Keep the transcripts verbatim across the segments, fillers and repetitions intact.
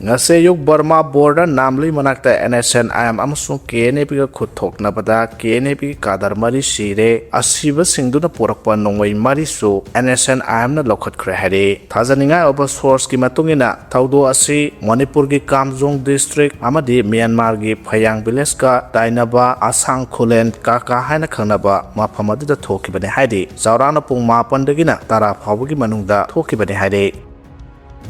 ꯉꯁꯤ ꯑꯌꯨꯛ ꯕꯔꯃꯥ border ꯅꯥꯝꯂꯤ ꯃꯅꯥꯛꯇ NSCN-IM ꯑꯃꯁꯨꯡ KNA-ꯒ ꯈꯨꯠ ꯊꯣꯛꯅꯕꯗ KNA-ꯒꯤ cadre ꯃꯔꯤ ꯁꯤꯔꯦ꯫ ꯑꯁꯤꯕꯁꯤꯡꯗꯨꯅ ꯄꯨꯔꯛꯄ ꯅꯣꯡꯃꯩ ꯃꯔꯤꯁꯨ NSCN-IM-ꯅ ꯂꯧꯈꯠꯈ꯭ꯔꯦ ꯍꯥꯏꯔꯤ꯫ ꯊꯥꯖꯅꯤꯡꯉꯥꯏ ꯑꯣꯏꯕ source-ꯀꯤ ꯃꯇꯨꯡ ꯏꯟꯅ, ꯊꯧꯗꯣꯛ ꯑꯁꯤ ꯃꯅꯤꯄꯨꯔꯒꯤ ꯀꯥꯝꯖꯣꯡ district ꯑꯃꯗꯤ ꯃ꯭ꯌꯥꯟꯃꯥꯔꯒꯤ ꯐꯌꯥꯡ village-ꯀ ꯇꯥꯏꯅꯕ ꯑꯁꯥꯡ ꯈꯨꯂꯦꯟ ꯀꯥꯀꯥ ꯍꯥꯏꯅ ꯈꯪꯅꯕ ꯃꯐꯝ ꯑꯗꯨꯗ ꯊꯣꯛꯈꯤꯕꯅꯤ ꯍꯥꯏꯔꯤ꯫ ꯆꯥꯎꯔꯥꯛꯅ ꯄꯨꯡ ꯃꯥꯄꯟꯗꯒꯤꯅ ꯇꯔꯥ ꯐꯥꯎꯕꯒꯤ ꯃꯅꯨꯡꯗ ꯊꯣꯛꯈꯤꯕꯅꯤ ꯍꯥꯏꯔꯤ꯫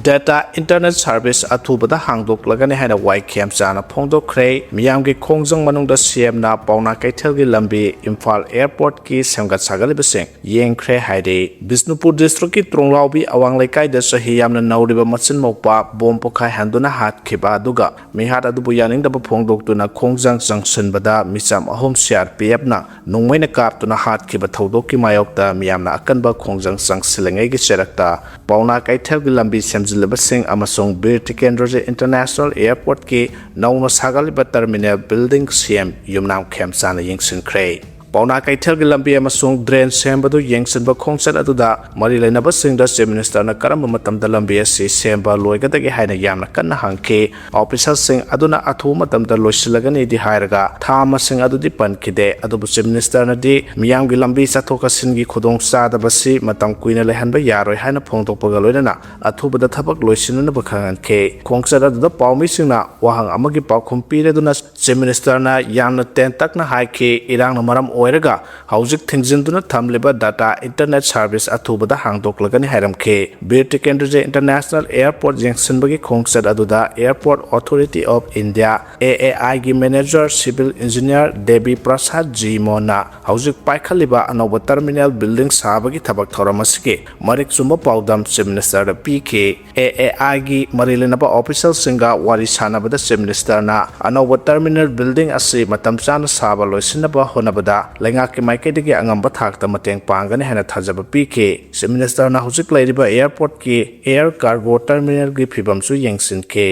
Data internet service ꯑꯊꯨꯕꯗ ꯍꯥꯡꯗꯣꯛꯂꯒꯅꯤ ꯍꯥꯏꯅ ꯋꯥꯏ ꯈꯦꯝꯆꯥꯅ ꯐꯣꯡꯗꯣꯛꯈ꯭ꯔꯦ꯫ ꯃꯤꯌꯥꯝꯒꯤ ꯈꯣꯡꯖꯪ ꯃꯅꯨꯡꯗ CM-ꯅ ꯄꯥꯎꯅꯥ ꯀꯩꯊꯦꯜꯒꯤ ꯂꯝꯕꯤ ꯏꯝꯐꯥꯜ airport-ꯀꯤ ꯁꯦꯝꯒꯠ ꯁꯥꯒꯠꯂꯤꯕꯁꯤꯡ ꯌꯦꯡꯈ꯭ꯔꯦ ꯍꯥꯏꯔꯤ꯫ ꯕꯤꯁꯅꯨꯄꯨꯔ district-ꯀꯤ ꯇ꯭ꯔꯣꯡꯂꯥꯎꯕꯤ ꯑꯋꯥꯡ ꯂꯩꯀꯥꯏꯗ ꯆꯍꯤ ꯌꯥꯝꯅ ꯅꯧꯔꯤꯕ ꯃꯆꯤꯟ ꯃꯧꯄꯥ bomb ꯄꯣꯈꯥꯏꯍꯟꯗꯨꯅ ꯍꯥꯠꯈꯤꯕ ꯑꯗꯨꯒ ꯃꯤꯍꯥꯠ ꯑꯗꯨꯕꯨ ꯌꯥꯅꯤꯡꯗꯕ ꯐꯣꯡꯗꯣꯛꯇꯨꯅ ꯈꯣꯡꯖꯪ ꯆꯪꯁꯤꯟꯕꯗ ꯃꯤꯆꯝ ꯑꯍꯨꯝ CRPF-ꯅ ꯅꯣꯡꯃꯩꯅ ꯀꯥꯞꯇꯨꯅ ꯍꯥꯠꯈꯤꯕ ꯊꯧꯗꯣꯛꯀꯤ ꯃꯥꯌꯣꯛꯇ ꯃꯤꯌꯥꯝꯅ ꯑꯀꯟꯕ ꯈꯣꯡꯖꯪ ꯆꯪꯁꯤꯜꯂꯤꯉꯩꯒꯤ ꯆꯔꯛꯇ ꯄꯥꯎꯅꯥ ꯀꯩꯊꯦꯜꯒꯤ ꯂꯝꯕꯤ ꯁꯦꯝꯖꯤꯜꯂꯤꯕꯁꯤꯡ ꯑꯃꯁꯨꯡ ꯕꯤꯔ ꯇꯤꯀꯦꯟꯗ꯭ꯔꯖꯤ International Airport-ꯀꯤ ꯅꯧꯅ ꯁꯥꯒꯠꯂꯤꯕ terminal building CM ꯌꯨꯝꯅꯥꯝ ꯈꯦꯝꯆꯥꯅ ꯌꯦꯡꯁꯤꯟꯈ꯭ꯔꯦ꯫ ꯄꯥꯎꯅꯥ ꯀꯩꯊꯦꯜꯒꯤ ꯂꯝꯕꯤ ꯑꯃꯁꯨꯡ drain ꯁꯦꯝꯕꯗꯨ ꯌꯦꯡꯁꯤꯟꯕ ꯈꯣꯡꯆꯠ ꯑꯗꯨꯗ ꯃꯔꯤ ꯂꯩꯅꯕꯁꯤꯡꯗ Chief Minister-ꯅ ꯀꯔꯝꯕ ꯃꯇꯝꯗ ꯂꯝꯕꯤ ꯑꯁꯤ ꯁꯦꯝꯕ ꯂꯣꯏꯒꯗꯒꯦ ꯍꯥꯏꯅ ꯌꯥꯝꯅ ꯀꯟꯅ ꯍꯪꯈꯤ꯫ Official-ꯁꯤꯡ ꯑꯗꯨꯅ ꯑꯊꯨꯕ ꯃꯇꯝꯗ ꯂꯣꯏꯁꯤꯜꯂꯒꯅꯤꯗꯤ ꯍꯥꯏꯔꯒ ꯊꯥ ꯃꯁꯤꯡ ꯑꯗꯨꯗꯤ ꯄꯟꯈꯤꯗꯦ꯫ ꯑꯗꯨꯕꯨ Chief Minister-ꯅꯗꯤ ꯃꯤꯌꯥꯝꯒꯤ ꯂꯝꯕꯤ ꯆꯠꯊꯣꯛ ꯆꯠꯁꯤꯟꯒꯤ ꯈꯨꯗꯣꯡꯆꯥꯗꯕꯁꯤ ꯃꯇꯝ ꯀꯨꯏꯅ ꯂꯩꯍꯟꯕ ꯌꯥꯔꯣꯏ ꯍꯥꯏꯅ ꯐꯣꯡꯗꯣꯛꯄꯒ ꯂꯣꯏꯅꯅ ꯑꯊꯨꯕꯗ ꯊꯕꯛ ꯂꯣꯏꯁꯤꯟꯅꯅꯕ ꯈꯪꯍꯟꯈꯤ꯫ ꯈꯣꯡꯆꯠ ꯑꯗꯨꯗ ꯄꯥꯎꯃꯤꯁꯤꯡꯅ ꯋꯥꯍꯪ ꯑꯃꯒꯤ ꯄꯥꯎꯈꯨꯝ ꯄꯤꯔꯗꯨꯅ Chief Minister-ꯅ ꯌꯥꯝꯅ ꯇꯦꯟꯇꯛꯅ ꯍꯥꯏꯈꯤ, ꯏꯔꯥꯡꯅ ꯃꯔꯝ ꯑꯣꯏꯔꯒ ꯍꯧꯖꯤꯛ ꯊꯤꯡꯖꯤꯟꯗꯨꯅ ꯊꯝꯂꯤꯕ data internet service ꯑꯊꯨꯕꯗ ꯍꯥꯡꯗꯣꯛꯂꯒꯅꯤ ꯍꯥꯏꯔꯝꯈꯤ꯫ ꯕꯤꯔ ꯇꯤꯀꯦꯟꯗ꯭ꯔꯖꯤ International Airport ꯌꯦꯡꯁꯤꯟꯕꯒꯤ ꯈꯣꯡꯆꯠ ꯑꯗꯨꯗ Airport Authority of India, AAI-ꯒꯤ manager civil engineer Debi Prasad ji ꯃꯣꯍꯟꯅ ꯍꯧꯖꯤꯛ ꯄꯥꯏꯈꯠꯂꯤꯕ ꯑꯅꯧꯕ terminal building ꯁꯥꯕꯒꯤ ꯊꯕꯛ ꯊꯧꯔꯝ ꯑꯁꯤꯒꯤ ꯃꯔꯤꯛ ꯆꯨꯝꯕ ꯄꯥꯎꯗꯝ Chief Minister-ꯗ ꯄꯤꯈꯤ꯫ AAI-ꯒꯤ ꯃꯔꯤ ꯂꯩꯅꯕ official-ꯁꯤꯡꯒ ꯋꯥꯔꯤ ꯁꯥꯟꯅꯕꯗ Chief Minister-ꯅ ꯑꯅꯧꯕ terminal building ꯑꯁꯤ ꯃꯇꯝ ꯆꯥꯅ ꯁꯥꯕ ꯂꯣꯏꯁꯤꯟꯅꯕ ꯍꯣꯠꯅꯕꯗ ꯂꯩꯉꯥꯛꯀꯤ ꯃꯥꯏꯀꯩꯗꯒꯤ ꯑꯉꯝꯕ ꯊꯥꯛꯇ ꯃꯇꯦꯡ ꯄꯥꯡꯒꯅꯤ ꯍꯥꯏꯅ ꯊꯥꯖꯕ ꯄꯤꯈꯤ꯫ Chief Minister-ꯅ ꯍꯧꯖꯤꯛ ꯂꯩꯔꯤꯕ airport-ꯀꯤ air cargo terminal-ꯒꯤ ꯐꯤꯕꯝꯁꯨ ꯌꯦꯡꯁꯤꯟꯈꯤ꯫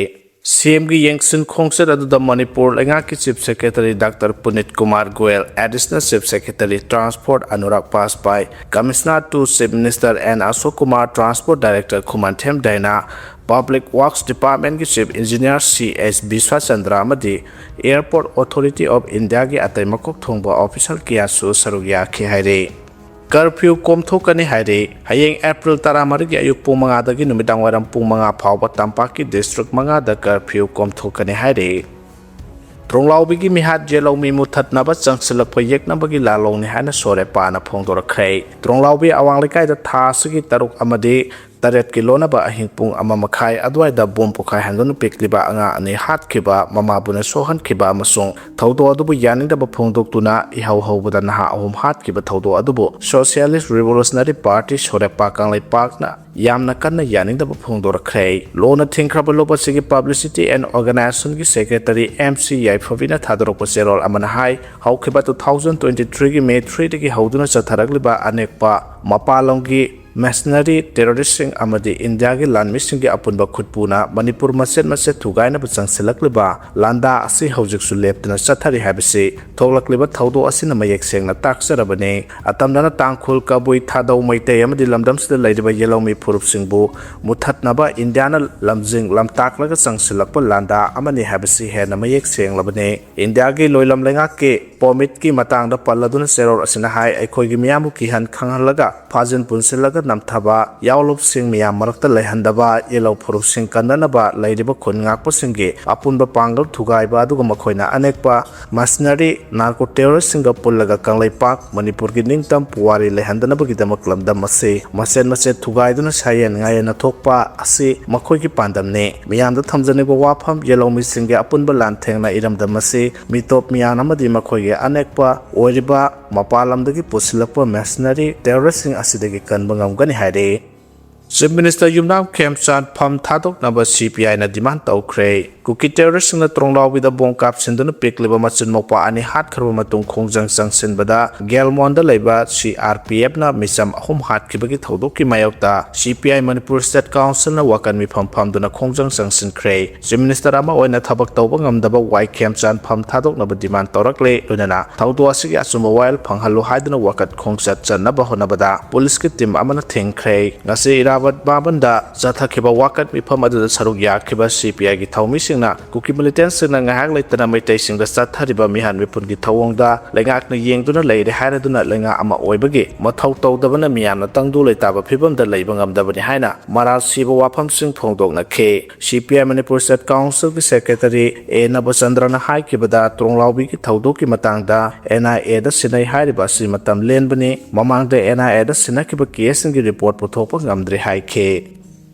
ꯁꯤ ꯑꯦꯝꯒꯤ ꯌꯦꯡꯁꯤꯟ ꯈꯣꯡꯆꯠ ꯑꯗꯨꯗ ꯃꯅꯤꯄꯨꯔ ꯂꯩꯉꯥꯛꯀꯤ Chief Secretary Doctor Punit Kumar Goel, Additional Chief Secretary Transport Anurag Bajpai, Commissioner to Chief Minister N Ashok Kumar, Transport Director Khumanthem Daina, Public Works Departmentꯀꯤ Chief Engineer C H Biswachandra ꯑꯃꯗꯤ Airport Authority of Indiaꯒꯤ ꯑꯇꯩ ꯃꯀꯣꯛ ꯊꯣꯡꯕ official ꯀꯌꯥꯁꯨ ꯁꯔꯨꯛ ꯌꯥꯈꯤ ꯍꯥꯏꯔꯤ꯫ Curfew ꯀꯣꯝꯊꯣꯛꯀꯅꯤ ꯍꯥꯏꯔꯤ꯫ ꯍꯌꯦꯡ April ꯇꯔꯥꯃꯔꯤꯒꯤ ꯑꯌꯨꯛ ꯄꯨꯡ ꯃꯉꯥꯗꯒꯤ ꯅꯨꯃꯤꯗꯥꯡ ꯋꯥꯏꯔꯝ ꯄꯨꯡ ꯃꯉꯥ ꯐꯥꯎꯕ ꯇꯝꯄꯥꯛꯀꯤ district ꯃꯉꯥꯗ curfew ꯀꯣꯝꯊꯣꯛꯀꯅꯤ ꯍꯥꯏꯔꯤ꯫ ꯇ꯭ꯔꯣꯡꯂꯥꯎꯕꯤꯒꯤ ꯃꯤꯍꯥꯠ ꯌꯦꯜꯍꯧꯃꯤ ꯃꯨꯊꯠꯅꯕ ꯆꯪꯁꯤꯜꯂꯛꯄ ꯌꯦꯛꯅꯕꯒꯤ ꯂꯥꯜꯂꯧꯅꯤ ꯍꯥꯏꯅ ꯁꯣꯔꯦꯄꯥꯅ ꯐꯣꯡꯗꯣꯔꯛꯈ꯭ꯔꯦ꯫ ꯇ꯭ꯔꯣꯡꯂꯥꯎꯕꯤ ꯑꯋꯥꯡ ꯂꯩꯀꯥꯏꯗ ꯊꯥ ꯑꯁꯤꯒꯤ ꯇꯔꯨꯛ ꯑꯃꯗꯤ ꯇꯔꯦꯠꯀꯤ ꯂꯣꯟꯅꯕ ꯑꯍꯤꯡ ꯄꯨꯡ ꯑꯃ ꯃꯈꯥꯏ ꯑꯗꯨꯋꯥꯏꯗ ꯕꯣꯝ ꯄꯣꯈꯥꯏꯍꯟꯗꯨꯅ ꯄꯤꯛꯂꯤꯕ ꯑꯉꯥꯡ ꯑꯅꯤ ꯍꯥꯠꯈꯤꯕ, ꯃꯃꯥꯕꯨꯅ ꯁꯣꯛꯍꯟꯈꯤꯕ ꯑꯃꯁꯨꯡ ꯊꯧꯗꯣꯛ ꯑꯗꯨꯕꯨ ꯌꯥꯅꯤꯡꯗꯕ ꯐꯣꯡꯗꯣꯛꯇꯨꯅ ꯏꯍꯧ ꯍꯧꯕꯗ ꯅꯍꯥ ꯑꯍꯨꯝ ꯍꯥꯠꯈꯤꯕ ꯊꯧꯗꯣꯛ ꯑꯗꯨꯕꯨ Socialist Revolutionary Party ꯁꯣꯔꯦꯄꯥ ꯀꯪꯂꯩꯄꯥꯛꯅ ꯌꯥꯝꯅ ꯀꯟꯅ ꯌꯥꯅꯤꯡꯗꯕ ꯐꯣꯡꯗꯣꯔꯛꯈ꯭ꯔꯦ꯫ ꯂꯣꯟꯅ ꯊꯤꯡꯈ꯭ꯔꯕ ꯂꯨꯞ ꯑꯁꯤꯒꯤ Publicity and Organizationꯒꯤ Secretary M C ꯌꯥꯏꯐꯕꯤꯅ ꯊꯥꯗꯣꯔꯛꯄ ꯆꯦꯔꯣꯜ ꯑꯃꯅ ꯍꯥꯏ, ꯍꯧꯈꯤꯕ two thousand twenty threeꯒꯤ May threeꯗꯒꯤ ꯍꯧꯗꯨꯅ ꯆꯠꯊꯔꯛꯂꯤꯕ ꯑꯅꯦꯛꯄ ꯃꯄꯥꯟ ꯂꯝꯒꯤ mercenary terroristꯁꯤꯡ ꯑꯃꯗꯤ ꯏꯟꯗꯤꯌꯥꯒꯤ ꯂꯥꯟꯃꯤꯁꯤꯡꯒꯤ ꯑꯄꯨꯟꯕ ꯈꯨꯠꯄꯨꯅ ꯃꯅꯤꯄꯨꯔ ꯃꯆꯦꯠ ꯃꯆꯦꯠ ꯊꯨꯒꯥꯏꯅꯕ ꯆꯪꯁꯤꯜꯂꯛꯂꯤꯕ ꯂꯥꯟꯗꯥ ꯑꯁꯤ ꯍꯧꯖꯤꯛꯁꯨ ꯂꯦꯞꯇꯅ ꯆꯠꯊꯔꯤ ꯍꯥꯏꯕꯁꯤ ꯊꯣꯛꯂꯛꯂꯤꯕ ꯊꯧꯗꯣꯛ ꯑꯁꯤꯅ ꯃꯌꯦꯛ ꯁꯦꯡꯅ ꯇꯥꯛꯆꯔꯕꯅꯤ꯫ ꯑꯇꯝꯅꯅ ꯇꯥꯡꯈꯨꯜ, ꯀꯕꯨꯏ, ꯊꯥꯗꯧ, ꯃꯩꯇꯩ ꯑꯃꯗꯤ ꯂꯝꯗꯝꯁꯤꯗ ꯂꯩꯔꯤꯕ ꯌꯦꯜꯍꯧꯃꯤ ꯐꯨꯔꯨꯞꯁꯤꯡꯕꯨ ꯃꯨꯊꯠꯅꯕ ꯏꯟꯗꯤꯌꯥꯅ ꯂꯝꯖꯤꯡ ꯂꯝꯇꯥꯛꯂꯒ ꯆꯪꯁꯤꯜꯂꯛꯄ ꯂꯥꯟꯗꯥ ꯑꯃꯅꯤ ꯍꯥꯏꯕꯁꯤ ꯍꯦꯟꯅ ꯃꯌꯦꯛ ꯁꯦꯡꯂꯕꯅꯤ꯫ ꯏꯟꯗꯤꯌꯥꯒꯤ ꯂꯣꯏꯂꯝ ꯂꯩꯉꯥꯛꯀꯤ permitꯀꯤ ꯃꯇꯥꯡꯗ ꯄꯜꯂꯗꯨꯅ ꯆꯦꯔꯣꯜ ꯑꯁꯤꯅ ꯍꯥꯏ, ꯑꯩꯈꯣꯏꯒꯤ ꯃꯤꯌꯥꯝꯕꯨ ꯀꯤꯍꯟ ꯈꯪꯍꯜꯂꯒ ꯐꯥꯖꯤꯟ ꯄꯨꯟꯁꯤꯜꯂꯒ ꯅꯝꯊꯕ, ꯌꯥꯑꯣꯂꯨꯞꯁꯤꯡ ꯃꯤꯌꯥꯝ ꯃꯔꯛꯇ ꯂꯩꯍꯟꯗꯕ, ꯌꯦꯜꯍꯧ ꯐꯨꯔꯨꯞꯁꯤꯡ ꯀꯟꯅꯅꯕ ꯂꯩꯔꯤꯕ ꯈꯨꯟ ꯉꯥꯛꯄꯁꯤꯡꯒꯤ ꯑꯄꯨꯟꯕ ꯄꯥꯡꯒꯜ ꯊꯨꯒꯥꯏꯕ, ꯑꯗꯨꯒ ꯃꯈꯣꯏꯅ ꯑꯅꯦꯛꯄ mercenary narco terroristꯁꯤꯡꯒ ꯄꯨꯜꯂꯒ ꯀꯪꯂꯩꯄꯥꯛ ꯃꯅꯤꯄꯨꯔꯒꯤ ꯅꯤꯡꯇꯝ ꯄꯨꯋꯥꯔꯤ ꯂꯩꯍꯟꯗꯅꯕꯒꯤꯗꯃꯛ ꯂꯝꯗꯝ ꯑꯁꯤ ꯃꯆꯦꯠ ꯃꯆꯦꯠ ꯊꯨꯒꯥꯏꯗꯨꯅ ꯁꯥꯌꯦꯟ ꯉꯥꯌꯦꯟꯅ ꯊꯣꯛꯄ ꯑꯁꯤ ꯃꯈꯣꯏꯒꯤ ꯄꯥꯟꯗꯝꯅꯤ꯫ ꯃꯤꯌꯥꯝꯗ ꯊꯝꯖꯅꯤꯡꯕ ꯋꯥꯐꯝ, ꯌꯦꯜꯍꯧꯃꯤꯁꯤꯡꯒꯤ ꯑꯄꯨꯟꯕ ꯂꯥꯟꯊꯦꯡꯅ ꯏꯔꯝꯗꯝ ꯑꯁꯤ ꯃꯤꯇꯣꯞ ꯃꯤꯌꯥꯝ ꯑꯃꯗꯤ ꯃꯈꯣꯏꯒꯤ ꯑꯅꯦꯛꯄ ꯑꯣꯏꯔꯤꯕ ꯃꯄꯥꯟ ꯂꯝꯗꯒꯤ ꯄꯨꯁꯤꯜꯂꯛꯄ mercenary terroristꯁꯤꯡ ꯑꯁꯤꯗꯒꯤ ꯀꯟꯕ ꯉꯝꯒꯅꯤ ꯍꯥꯏꯔꯤ꯫ Chief Minister ꯌꯨꯝꯅꯥꯝ ꯈꯦꯝꯆꯥꯟ ꯐꯝ ꯊꯥꯗꯣꯛꯅꯕ C P I ꯅ demand ꯇꯧꯈ꯭ꯔꯦ꯫ ꯀꯨꯀꯤ terrorist ꯁꯤꯡꯅ ꯇ꯭ꯔꯣꯡꯂꯥꯎꯕꯤꯗ ꯕꯣꯝ ꯀꯥꯞꯁꯤꯟꯗꯨꯅ ꯄꯤꯛꯂꯤꯕ ꯃꯆꯤꯟ ꯃꯧꯄ꯭ꯋꯥ ꯑꯅꯤ ꯍꯥꯠꯈ꯭ꯔꯕ ꯃꯇꯨꯡ ꯈꯣꯡꯖꯪ ꯆꯪꯁꯤꯟꯕꯗ ꯒꯦꯜꯃꯣꯟꯗ ꯂꯩꯕ C R P F ꯅ ꯃꯤꯆꯝ ꯑꯍꯨꯝ ꯍꯥꯠꯈꯤꯕꯒꯤ ꯊꯧꯗꯣꯛꯀꯤ ꯃꯥꯌꯣꯛꯇ C P I Manipur State Council ꯅ ꯋꯥꯀꯟ ꯃꯤꯐꯝ ꯐꯝꯗꯨꯅ ꯈꯣꯡꯖꯪ ꯆꯪꯁꯤꯟꯈ꯭ꯔꯦ꯫ Chief Minister ꯑꯃ ꯑꯣꯏꯅ ꯊꯕꯛ ꯇꯧꯕ ꯉꯝꯗꯕ ꯋꯥꯏ ꯈꯦꯝꯆꯥꯟ ꯐꯝ ꯊꯥꯗꯣꯛꯅꯕ demand ꯇꯧꯔꯛꯂꯦ꯫ ꯂꯣꯏꯅꯅ ꯊꯧꯗꯣꯛ ꯑꯁꯤꯒꯤ ꯑꯆꯨꯝꯕ ꯋꯥꯌꯦꯜ ꯐꯪꯍꯜꯂꯨ ꯍꯥꯏꯗꯨꯅ ꯋꯥꯀꯠ ꯈꯣꯡꯆꯠ ꯆꯠꯅꯕ ꯍꯣꯠꯅꯕꯗ ꯄꯨꯂꯤꯁꯀꯤ team ꯑꯃꯅ ꯊꯤꯡꯈ꯭ꯔꯦ꯫ ꯉꯁꯤ ꯏꯔꯥꯕꯠ ꯚꯕꯟꯗ ꯆꯠꯊꯈꯤꯕ ꯋꯥꯀꯠ ꯃꯤꯐꯝ ꯑꯗꯨꯗ ꯁꯔꯨꯛ ꯌꯥꯈꯤꯕ C P I ꯒꯤ ꯊꯧꯃꯤꯁꯤꯡꯅ ꯀꯨꯀꯤ militant ꯁꯤꯡꯅ ꯉꯥꯏꯍꯥꯛ ꯂꯩꯇꯅ ꯃꯩꯇꯩꯁꯤꯡꯗ ꯆꯠꯊꯔꯤꯕ ꯃꯤꯍꯥꯠ ꯃꯤꯄꯨꯟꯒꯤ ꯊꯧꯑꯣꯡꯗ ꯂꯩꯉꯥꯛꯅ ꯌꯦꯡꯗꯨꯅ ꯂꯩꯔꯦ ꯍꯥꯏꯔꯗꯨꯅ ꯂꯩꯉꯥꯛ ꯑꯃ ꯑꯣꯏꯕꯒꯤ ꯃꯊꯧ ꯇꯧꯗꯕꯅ ꯃꯤꯌꯥꯝꯅ ꯇꯪꯗꯨ ꯂꯩꯇꯥꯕ ꯐꯤꯕꯝꯗ ꯂꯩꯕ ꯉꯝꯗꯕꯅꯤ ꯍꯥꯏꯅ ꯃꯔꯥꯜ ꯁꯤꯕ ꯋꯥꯐꯝꯁꯤꯡ ꯐꯣꯡꯗꯣꯛꯅꯈꯤ꯫ C P I Manipur State Council ꯒꯤ secretary A ꯅꯕꯆꯟꯗ꯭ꯔꯅ ꯍꯥꯏꯈꯤꯕꯗ, ꯇ꯭ꯔꯣꯡꯂꯥꯎꯕꯤꯒꯤ ꯊꯧꯗꯣꯛꯀꯤ ꯃꯇꯥꯡꯗ N I A ꯗ ꯁꯤꯟꯅꯩ ꯍꯥꯏꯔꯤꯕ ꯑꯁꯤ ꯃꯇꯝ ꯂꯦꯟꯕꯅꯤ꯫ ꯃꯃꯥꯡꯗ N I A the ꯁꯤꯟꯅꯈꯤꯕ case ꯁꯤꯡꯒꯤ report ꯄꯨꯊꯣꯛꯄ ꯉꯝꯗ꯭ꯔꯤ ꯍꯥꯏꯈꯤ꯫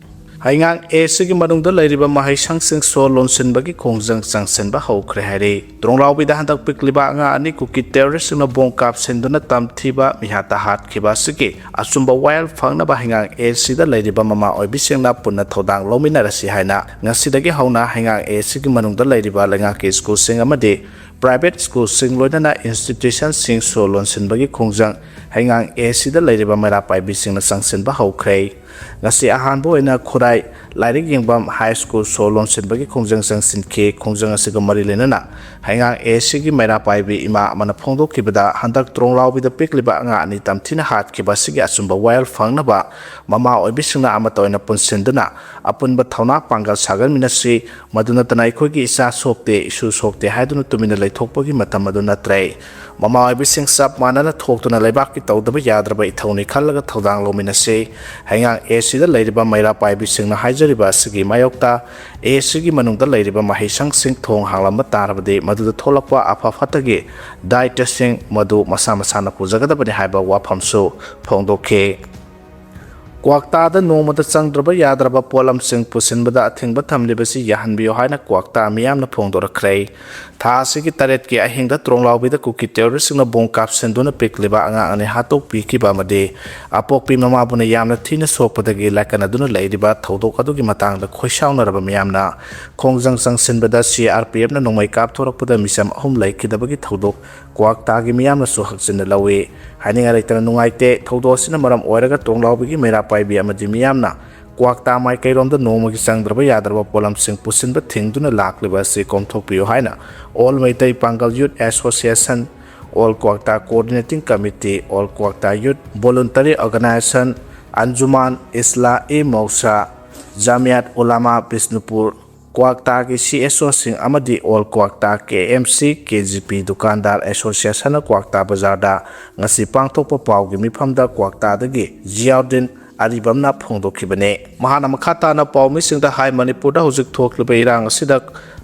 ꯍꯩꯉꯥꯡ A C ꯒꯤ ꯃꯅꯨꯡꯗ ꯂꯩꯔꯤꯕ ꯃꯍꯩꯁꯪꯁꯤꯡ ꯁꯣ ꯂꯣꯟꯁꯤꯟꯕꯒꯤ ꯈꯣꯡꯖꯪ ꯆꯪꯁꯤꯟꯕ ꯍꯧꯈ꯭ꯔꯦ ꯍꯥꯏꯔꯤ꯫ ꯇ꯭ꯔꯣꯡꯂꯥꯎꯕꯤꯗ ꯍꯟꯗꯛ ꯄꯤꯛꯂꯤꯕ ꯑꯉꯥꯡ ꯑꯅꯤ ꯀꯨꯀꯤ terrorist ꯁꯤꯡꯅ ꯕꯣꯝ ꯀꯥꯞꯁꯤꯟꯗꯨꯅ ꯇꯝꯊꯤꯕ ꯃꯤꯍꯥꯠꯇ ꯍꯥꯠꯈꯤꯕ ꯑꯁꯤꯒꯤ ꯑꯆꯨꯝꯕ ꯋꯥꯌꯦꯜ ꯐꯪꯅꯕ ꯍꯩꯉꯥꯡ A C ꯗ ꯂꯩꯔꯤꯕ ꯃꯃꯥ ꯑꯣꯏꯕꯤꯁꯤꯡꯅ ꯄꯨꯟꯅ ꯊꯧꯗꯥꯡ ꯂꯧꯃꯤꯟꯅꯔꯁꯤ ꯍꯥꯏꯅ ꯉꯁꯤꯗꯒꯤ ꯍꯧꯅ ꯍꯩꯉꯥꯡ A C ꯒꯤ ꯃꯅꯨꯡꯗ ꯂꯩꯔꯤꯕ ꯂꯩꯉꯥꯛꯀꯤ school ꯁꯤꯡ ꯑꯃꯗꯤ private school ꯁꯤꯡ ꯂꯣꯏꯅꯅ institution ꯁꯤꯡ ꯁꯣ ꯂꯣꯟꯁꯤꯟꯕꯒꯤ ꯈꯣꯡꯖꯪ ꯍꯩꯉꯥꯡ A C ꯗ ꯂꯩꯔꯤꯕ ꯃꯩꯔꯥ ꯄꯥꯏꯕꯤꯁꯤꯡꯅ ꯆꯪꯁꯤꯟꯕ ꯍꯧꯈ꯭ꯔꯦ꯫ ꯉꯁꯤ ꯑꯍꯥꯟꯕ ꯑꯣꯏꯅ ꯈꯨꯔꯥꯏ ꯂꯥꯏꯔꯤꯛ ꯌꯦꯡꯐꯝ high school ꯁꯣ ꯂꯣꯟꯁꯤꯟꯕꯒꯤ ꯈꯣꯡꯖꯪ ꯆꯪꯁꯤꯟꯈꯤ꯫ ꯈꯣꯡꯖꯪ ꯑꯁꯤꯒ ꯃꯔꯤ ꯂꯩꯅꯅ ꯍꯩꯉꯥꯡ A C ꯒꯤ ꯃꯩꯔꯥ ꯄꯥꯏꯕꯤ ꯏꯃꯥ ꯑꯃꯅ ꯐꯣꯡꯗꯣꯛꯈꯤꯕꯗ, ꯍꯟꯗꯛ ꯇ꯭ꯔꯣꯡꯂꯥꯎꯕꯤꯗ ꯄꯤꯛꯂꯤꯕ ꯑꯉꯥꯡ ꯑꯅꯤ ꯇꯝꯊꯤꯅ ꯍꯥꯠꯈꯤꯕ ꯑꯁꯤꯒꯤ ꯑꯆꯨꯝꯕ ꯋꯥꯌꯦꯜ ꯐꯪꯅꯕ ꯃꯃꯥ ꯑꯣꯏꯕꯤꯁꯤꯡꯅ ꯑꯃꯠꯇ ꯑꯣꯏꯅ ꯄꯨꯟꯁꯤꯟꯗꯨꯅ ꯑꯄꯨꯟꯕ ꯊꯧꯅꯥ ꯄꯥꯡꯒꯜ ꯁꯥꯒꯠꯃꯤꯟꯅꯁꯤ꯫ ꯃꯗꯨ ꯅꯠꯇꯅ ꯑꯩꯈꯣꯏꯒꯤ ꯏꯆꯥ ꯁꯣꯛꯇꯦ, ꯏꯁꯨ ꯁꯣꯛꯇꯦ ꯍꯥꯏꯗꯨꯅ ꯇꯨꯃꯤꯟꯅ ꯂꯩꯊꯣꯛꯄꯒꯤ ꯃꯇꯝ ꯑꯗꯨ ꯅꯠꯇ꯭ꯔꯦ꯫ ꯃꯃꯥ ꯑꯣꯏꯕꯤꯁꯤꯡ ꯆꯞ ꯃꯥꯟꯅꯅ ꯊꯣꯛꯇꯨꯅ ꯂꯩꯕꯥꯛꯀꯤ ꯇꯧꯗꯕ ꯌꯥꯗ꯭ꯔꯕ ꯏꯊꯧꯅꯤ ꯈꯜꯂꯒ ꯊꯧꯗꯥꯡ ꯂꯧꯃꯤꯟꯅꯁꯤ꯫ ꯍꯩꯉꯥꯡ A C ꯗ ꯂꯩꯔꯤꯕ ꯃꯩꯔꯥ ꯄꯥꯏꯕꯤꯁꯤꯡꯅ ꯍꯥꯏꯖꯔꯤꯕ ꯑꯁꯤꯒꯤ ꯃꯥꯌꯣꯛꯇ, A C ꯒꯤ ꯃꯅꯨꯡꯗ ꯂꯩꯔꯤꯕ ꯃꯍꯩꯁꯪꯁꯤꯡ ꯊꯣꯡ ꯍꯥꯡꯂꯝꯕ ꯇꯥꯔꯕꯗꯤ ꯃꯗꯨꯗ ꯊꯣꯛꯂꯛꯄ ꯑꯐ ꯐꯠꯇꯒꯤ ꯗꯥꯏꯇꯁꯤꯡ ꯃꯗꯨ ꯃꯁꯥ ꯃꯁꯥꯅ ꯄꯨꯖꯒꯗꯕꯅꯤ ꯍꯥꯏꯕ ꯋꯥꯐꯝꯁꯨ ꯐꯣꯡꯗꯣꯛꯈꯤ꯫ ꯀ꯭ꯋꯥꯛꯇꯥꯗ ꯅꯣꯡꯃꯗ ꯆꯪꯗ꯭ꯔꯕ ꯌꯥꯗ꯭ꯔꯕ ꯄꯣꯠꯂꯝꯁꯤꯡ ꯄꯨꯁꯤꯟꯕꯗ ꯑꯊꯤꯡꯕ ꯊꯝꯂꯤꯕꯁꯤ ꯌꯥꯍꯟꯕꯤꯌꯨ ꯍꯥꯏꯅ ꯀ꯭ꯋꯥꯛꯇꯥ ꯃꯤꯌꯥꯝꯅ ꯐꯣꯡꯗꯣꯔꯛꯈ꯭ꯔꯦ꯫ ꯊꯥ ꯑꯁꯤꯒꯤ ꯇꯔꯦꯠꯀꯤ ꯑꯍꯤꯡꯗ ꯇ꯭ꯔꯣꯡꯂꯥꯎꯕꯤꯗ ꯀꯨꯀꯤ ꯇꯦꯔꯣꯔꯤꯁꯁꯤꯡꯅ ꯕꯣꯝ ꯀꯥꯞꯁꯤꯟꯗꯨꯅ ꯄꯤꯛꯂꯤꯕ ꯑꯉꯥꯡ ꯑꯅꯤ ꯍꯥꯠꯇꯣꯛꯄꯤꯈꯤꯕ ꯑꯃꯗꯤ ꯑꯄꯣꯛꯄꯤ ꯃꯃꯥꯕꯨꯅ ꯌꯥꯝꯅ ꯊꯤꯅ ꯁꯣꯛꯄꯗꯒꯤ ꯂꯥꯏꯀꯠꯅꯗꯨꯅ ꯂꯩꯔꯤꯕ ꯊꯧꯗꯣꯛ ꯑꯗꯨꯒꯤ ꯃꯇꯥꯡꯗ ꯈꯣꯏꯁꯥꯎꯅꯔꯕ ꯃꯤꯌꯥꯝꯅ ꯈꯣꯡꯖꯪ ꯆꯪꯁꯤꯟꯕꯗ ꯁꯤ ꯑꯥꯔ ꯄꯤ ꯑꯦꯐꯅ ꯅꯣꯡꯃꯩ ꯀꯥꯞꯊꯣꯔꯛꯄꯗ ꯃꯤꯆꯝ ꯑꯍꯨꯝ ꯂꯩꯈꯤꯗꯕꯒꯤ ꯊꯧꯗꯣꯛ ꯀ꯭ꯋꯥꯛꯇꯥꯒꯤ ꯃꯤꯌꯥꯝꯅꯁꯨ ꯍꯛꯆꯤꯟꯅ ꯂꯧꯏ꯫ ꯍꯥꯏꯅꯤꯡꯉꯥꯏ ꯂꯩꯇꯅ ꯅꯨꯡꯉꯥꯏꯇꯦ꯫ ꯊꯧꯗꯣꯛ ꯑꯁꯤꯅ ꯃꯔꯝ ꯑꯣꯏꯔꯒ ꯇ꯭ꯔꯣꯡꯂꯥꯎꯕꯤꯒꯤ ꯃꯩꯔꯥ ꯄꯥꯏꯕꯤ ꯑꯃꯗꯤ ꯃꯤꯌꯥꯝꯅ ꯀ꯭ꯋꯥꯛꯇꯥ ꯃꯥꯏꯀꯩꯔꯣꯝꯗ ꯅꯣꯡꯃꯒꯤ ꯆꯪꯗ꯭ꯔꯕ ꯌꯥꯗ꯭ꯔꯕ ꯄꯣꯠꯂꯝꯁꯤꯡ ꯄꯨꯁꯤꯟꯕ ꯊꯤꯡꯗꯨꯅ ꯂꯥꯛꯂꯤꯕ ꯑꯁꯤ ꯀꯣꯝꯊꯣꯛꯄꯤꯌꯨ ꯍꯥꯏꯅ All Meitei Pangal Youth Association, All Kwakta Coordinating Committee, All Kwakta Youth Voluntary Organization, Anjuman Isla-e Mausa, Jamiat Ulama Bishnupur, ꯀ꯭ꯋꯥꯛꯇꯥꯒꯤ C S ꯑꯣꯁꯤꯡ ꯑꯃꯗꯤ All Kwakta K M C K G P ꯗꯨꯀꯥꯟꯗꯥꯔ ꯑꯦꯁꯣꯁꯤꯌꯦꯁꯟꯅ ꯀ꯭ꯋꯥꯛꯇꯥ ꯕꯖꯥꯔꯗ ꯉꯁꯤ ꯄꯥꯡꯊꯣꯛꯄ ꯄꯥꯎꯒꯤ ꯃꯤꯐꯝꯗ ꯀ꯭ꯋꯥꯛꯇꯥꯗꯒꯤ ꯖꯤꯌꯥꯎꯗꯤꯟ ꯑꯔꯤꯕꯝꯅ ꯐꯣꯡꯗꯣꯛꯈꯤꯕꯅꯤ꯫ ꯃꯍꯥꯛꯅ ꯃꯈꯥ ꯇꯥꯅ ꯄꯥꯎꯃꯤꯁꯤꯡꯗ ꯍꯥꯏ, ꯃꯅꯤꯄꯨꯔꯗ ꯍꯧꯖꯤꯛ ꯊꯣꯛꯂꯤꯕ ꯏꯔꯥꯡ ꯑꯁꯤꯗ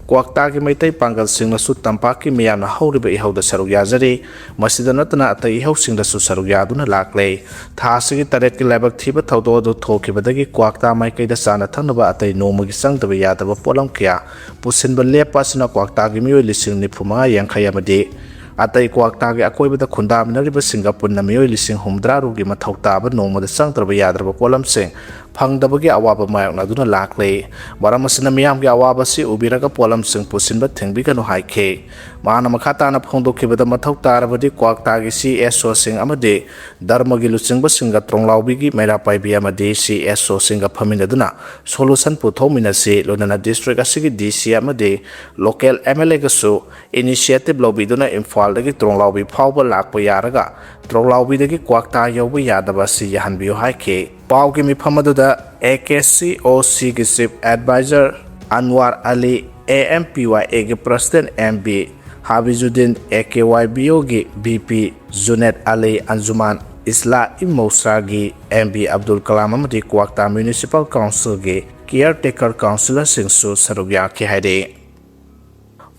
ꯀ꯭ꯋꯥꯛꯇꯥꯒꯤ ꯃꯩꯇꯩ ꯄꯥꯡꯒꯜꯁꯤꯡꯅꯁꯨ ꯇꯝꯄꯥꯛꯀꯤ ꯃꯤꯌꯥꯝꯅ ꯍꯧꯔꯤꯕ ꯏꯍꯧꯗ ꯁꯔꯨꯛ ꯌꯥꯖꯔꯤ꯫ ꯃꯁꯤꯗ ꯅꯠꯇꯅ ꯑꯇꯩ ꯏꯍꯧꯁꯤꯡꯗꯁꯨ ꯁꯔꯨꯛ ꯌꯥꯗꯨꯅ ꯂꯥꯛꯂꯦ꯫ ꯊꯥ ꯑꯁꯤꯒꯤ ꯇꯔꯦꯠꯀꯤ ꯂꯥꯏꯕꯛ ꯊꯤꯕ ꯊꯧꯗꯣꯛ ꯑꯗꯨ ꯊꯣꯛꯈꯤꯕꯗꯒꯤ ꯀ꯭ꯋꯥꯛꯇꯥ ꯃꯥꯏꯀꯩꯗ ꯆꯥꯅ ꯊꯛꯅꯕ ꯑꯇꯩ ꯅꯣꯡꯃꯒꯤ ꯆꯪꯗꯕ ꯌꯥꯗꯕ ꯄꯣꯠꯂꯝ ꯀꯌꯥ ꯄꯨꯁꯤꯟꯕ ꯂꯦꯞꯄ ꯑꯁꯤꯅ ꯀ꯭ꯋꯥꯛꯇꯥꯒꯤ ꯃꯤꯑꯣꯏ ꯂꯤꯁꯤꯡ ꯅꯤꯐꯨ ꯃꯉꯥ ꯌꯥꯡꯈꯩ ꯑꯃꯗꯤ ꯑꯇꯩ ꯀ꯭ꯋꯥꯛꯇꯥꯒꯤ ꯑꯀꯣꯏꯕꯗ ꯈꯨꯟꯗꯥꯃꯤꯟꯅꯔꯤꯕꯁꯤꯡꯒ ꯄꯨꯟꯅ ꯃꯤꯑꯣꯏ ꯂꯤꯁꯤꯡ ꯍꯨꯝꯐꯨꯇꯔꯥ ꯔꯨꯒꯤ ꯃꯊꯧ ꯇꯥꯕ ꯅꯣꯡꯃꯗ ꯆꯪꯗ꯭ꯔꯕ ꯌꯥꯗ꯭ꯔꯕ ꯄꯣꯠꯂꯝꯁꯤꯡ ꯐꯪꯗꯕꯒꯤ ꯑꯋꯥꯕ ꯃꯥꯌꯣꯛꯅꯗꯨꯅ ꯂꯥꯛꯂꯤ꯫ ꯃꯔꯝ ꯑꯁꯤꯅ ꯃꯤꯌꯥꯝꯒꯤ ꯑꯋꯥꯕ ꯑꯁꯤ ꯎꯕꯤꯔꯒ ꯄꯣꯠꯂꯝꯁꯤꯡ ꯄꯨꯁꯤꯟꯕ ꯊꯤꯡꯕꯤꯒꯅꯨ ꯍꯥꯏꯈꯤ꯫ ꯃꯍꯥꯛꯅ ꯃꯈꯥ ꯇꯥꯅ ꯐꯣꯡꯗꯣꯛꯈꯤꯕꯗ, ꯃꯊꯧ ꯇꯥꯔꯕꯗꯤ ꯀ꯭ꯋꯥꯛꯇꯥꯒꯤ ꯁꯤ ꯑꯦꯁ ꯑꯣꯁꯤꯡ ꯑꯃꯗꯤ ꯙꯔꯃꯒꯤ ꯂꯨꯆꯤꯡꯕꯁꯤꯡꯒ ꯇ꯭ꯔꯣꯡꯂꯥꯎꯕꯤꯒꯤ ꯃꯩꯔꯥ ꯄꯥꯏꯕꯤ ꯑꯃꯗꯤ ꯁꯤ ꯑꯦꯁ ꯑꯣꯁꯤꯡꯒ ꯐꯝꯃꯤꯟꯅꯗꯨꯅ solution ꯄꯨꯊꯣꯛꯃꯤꯟꯅꯁꯤ꯫ ꯂꯣꯏꯅꯅ ꯗꯤꯁꯇ꯭ꯔꯤꯛ ꯑꯁꯤꯒꯤ ꯗꯤ ꯁꯤ ꯑꯃꯗꯤ local M L A ꯒꯁꯨ initiative ꯂꯧꯕꯤꯗꯨꯅ ꯏꯝꯐꯥꯜꯗꯒꯤ ꯇ꯭ꯔꯣꯡꯂꯥꯎꯕꯤ ꯐꯥꯎꯕ ꯂꯥꯛꯄ ꯌꯥꯔꯒ ꯇ꯭ꯔꯣꯡꯂꯥꯎꯕꯤꯗꯒꯤ ꯀ꯭ꯋꯥꯛꯇꯥ ꯌꯧꯕ ꯌꯥꯗꯕ ꯑꯁꯤ ꯌꯥꯍꯟꯕꯤꯌꯨ ꯍꯥꯏꯈꯤ꯫ ꯄꯥꯎꯒꯤ ꯃꯤꯐꯝ ꯑꯗꯨꯗ A K C O C ꯒꯤ Chief Advisor Anwar Ali, A M P Y A ꯒꯤ President M B Habibuddin, A K Y B O ꯒꯤ V P ꯖꯨꯅꯦꯗ ꯑꯂꯤ, ꯑꯟꯖꯨꯃꯥꯟ ꯏꯁꯂꯥ ꯏ ꯃꯧꯁꯥꯒꯤ M B ꯑꯕꯗꯨꯜ ꯀꯂꯥꯝ ꯑꯃꯗꯤ ꯀ꯭ꯋꯥꯛꯇꯥ Municipal Council ꯒꯤ Caretaker Councillor ꯁꯤꯡꯁꯨ ꯁꯔꯨꯛ ꯌꯥꯈꯤ ꯍꯥꯏꯔꯤ꯫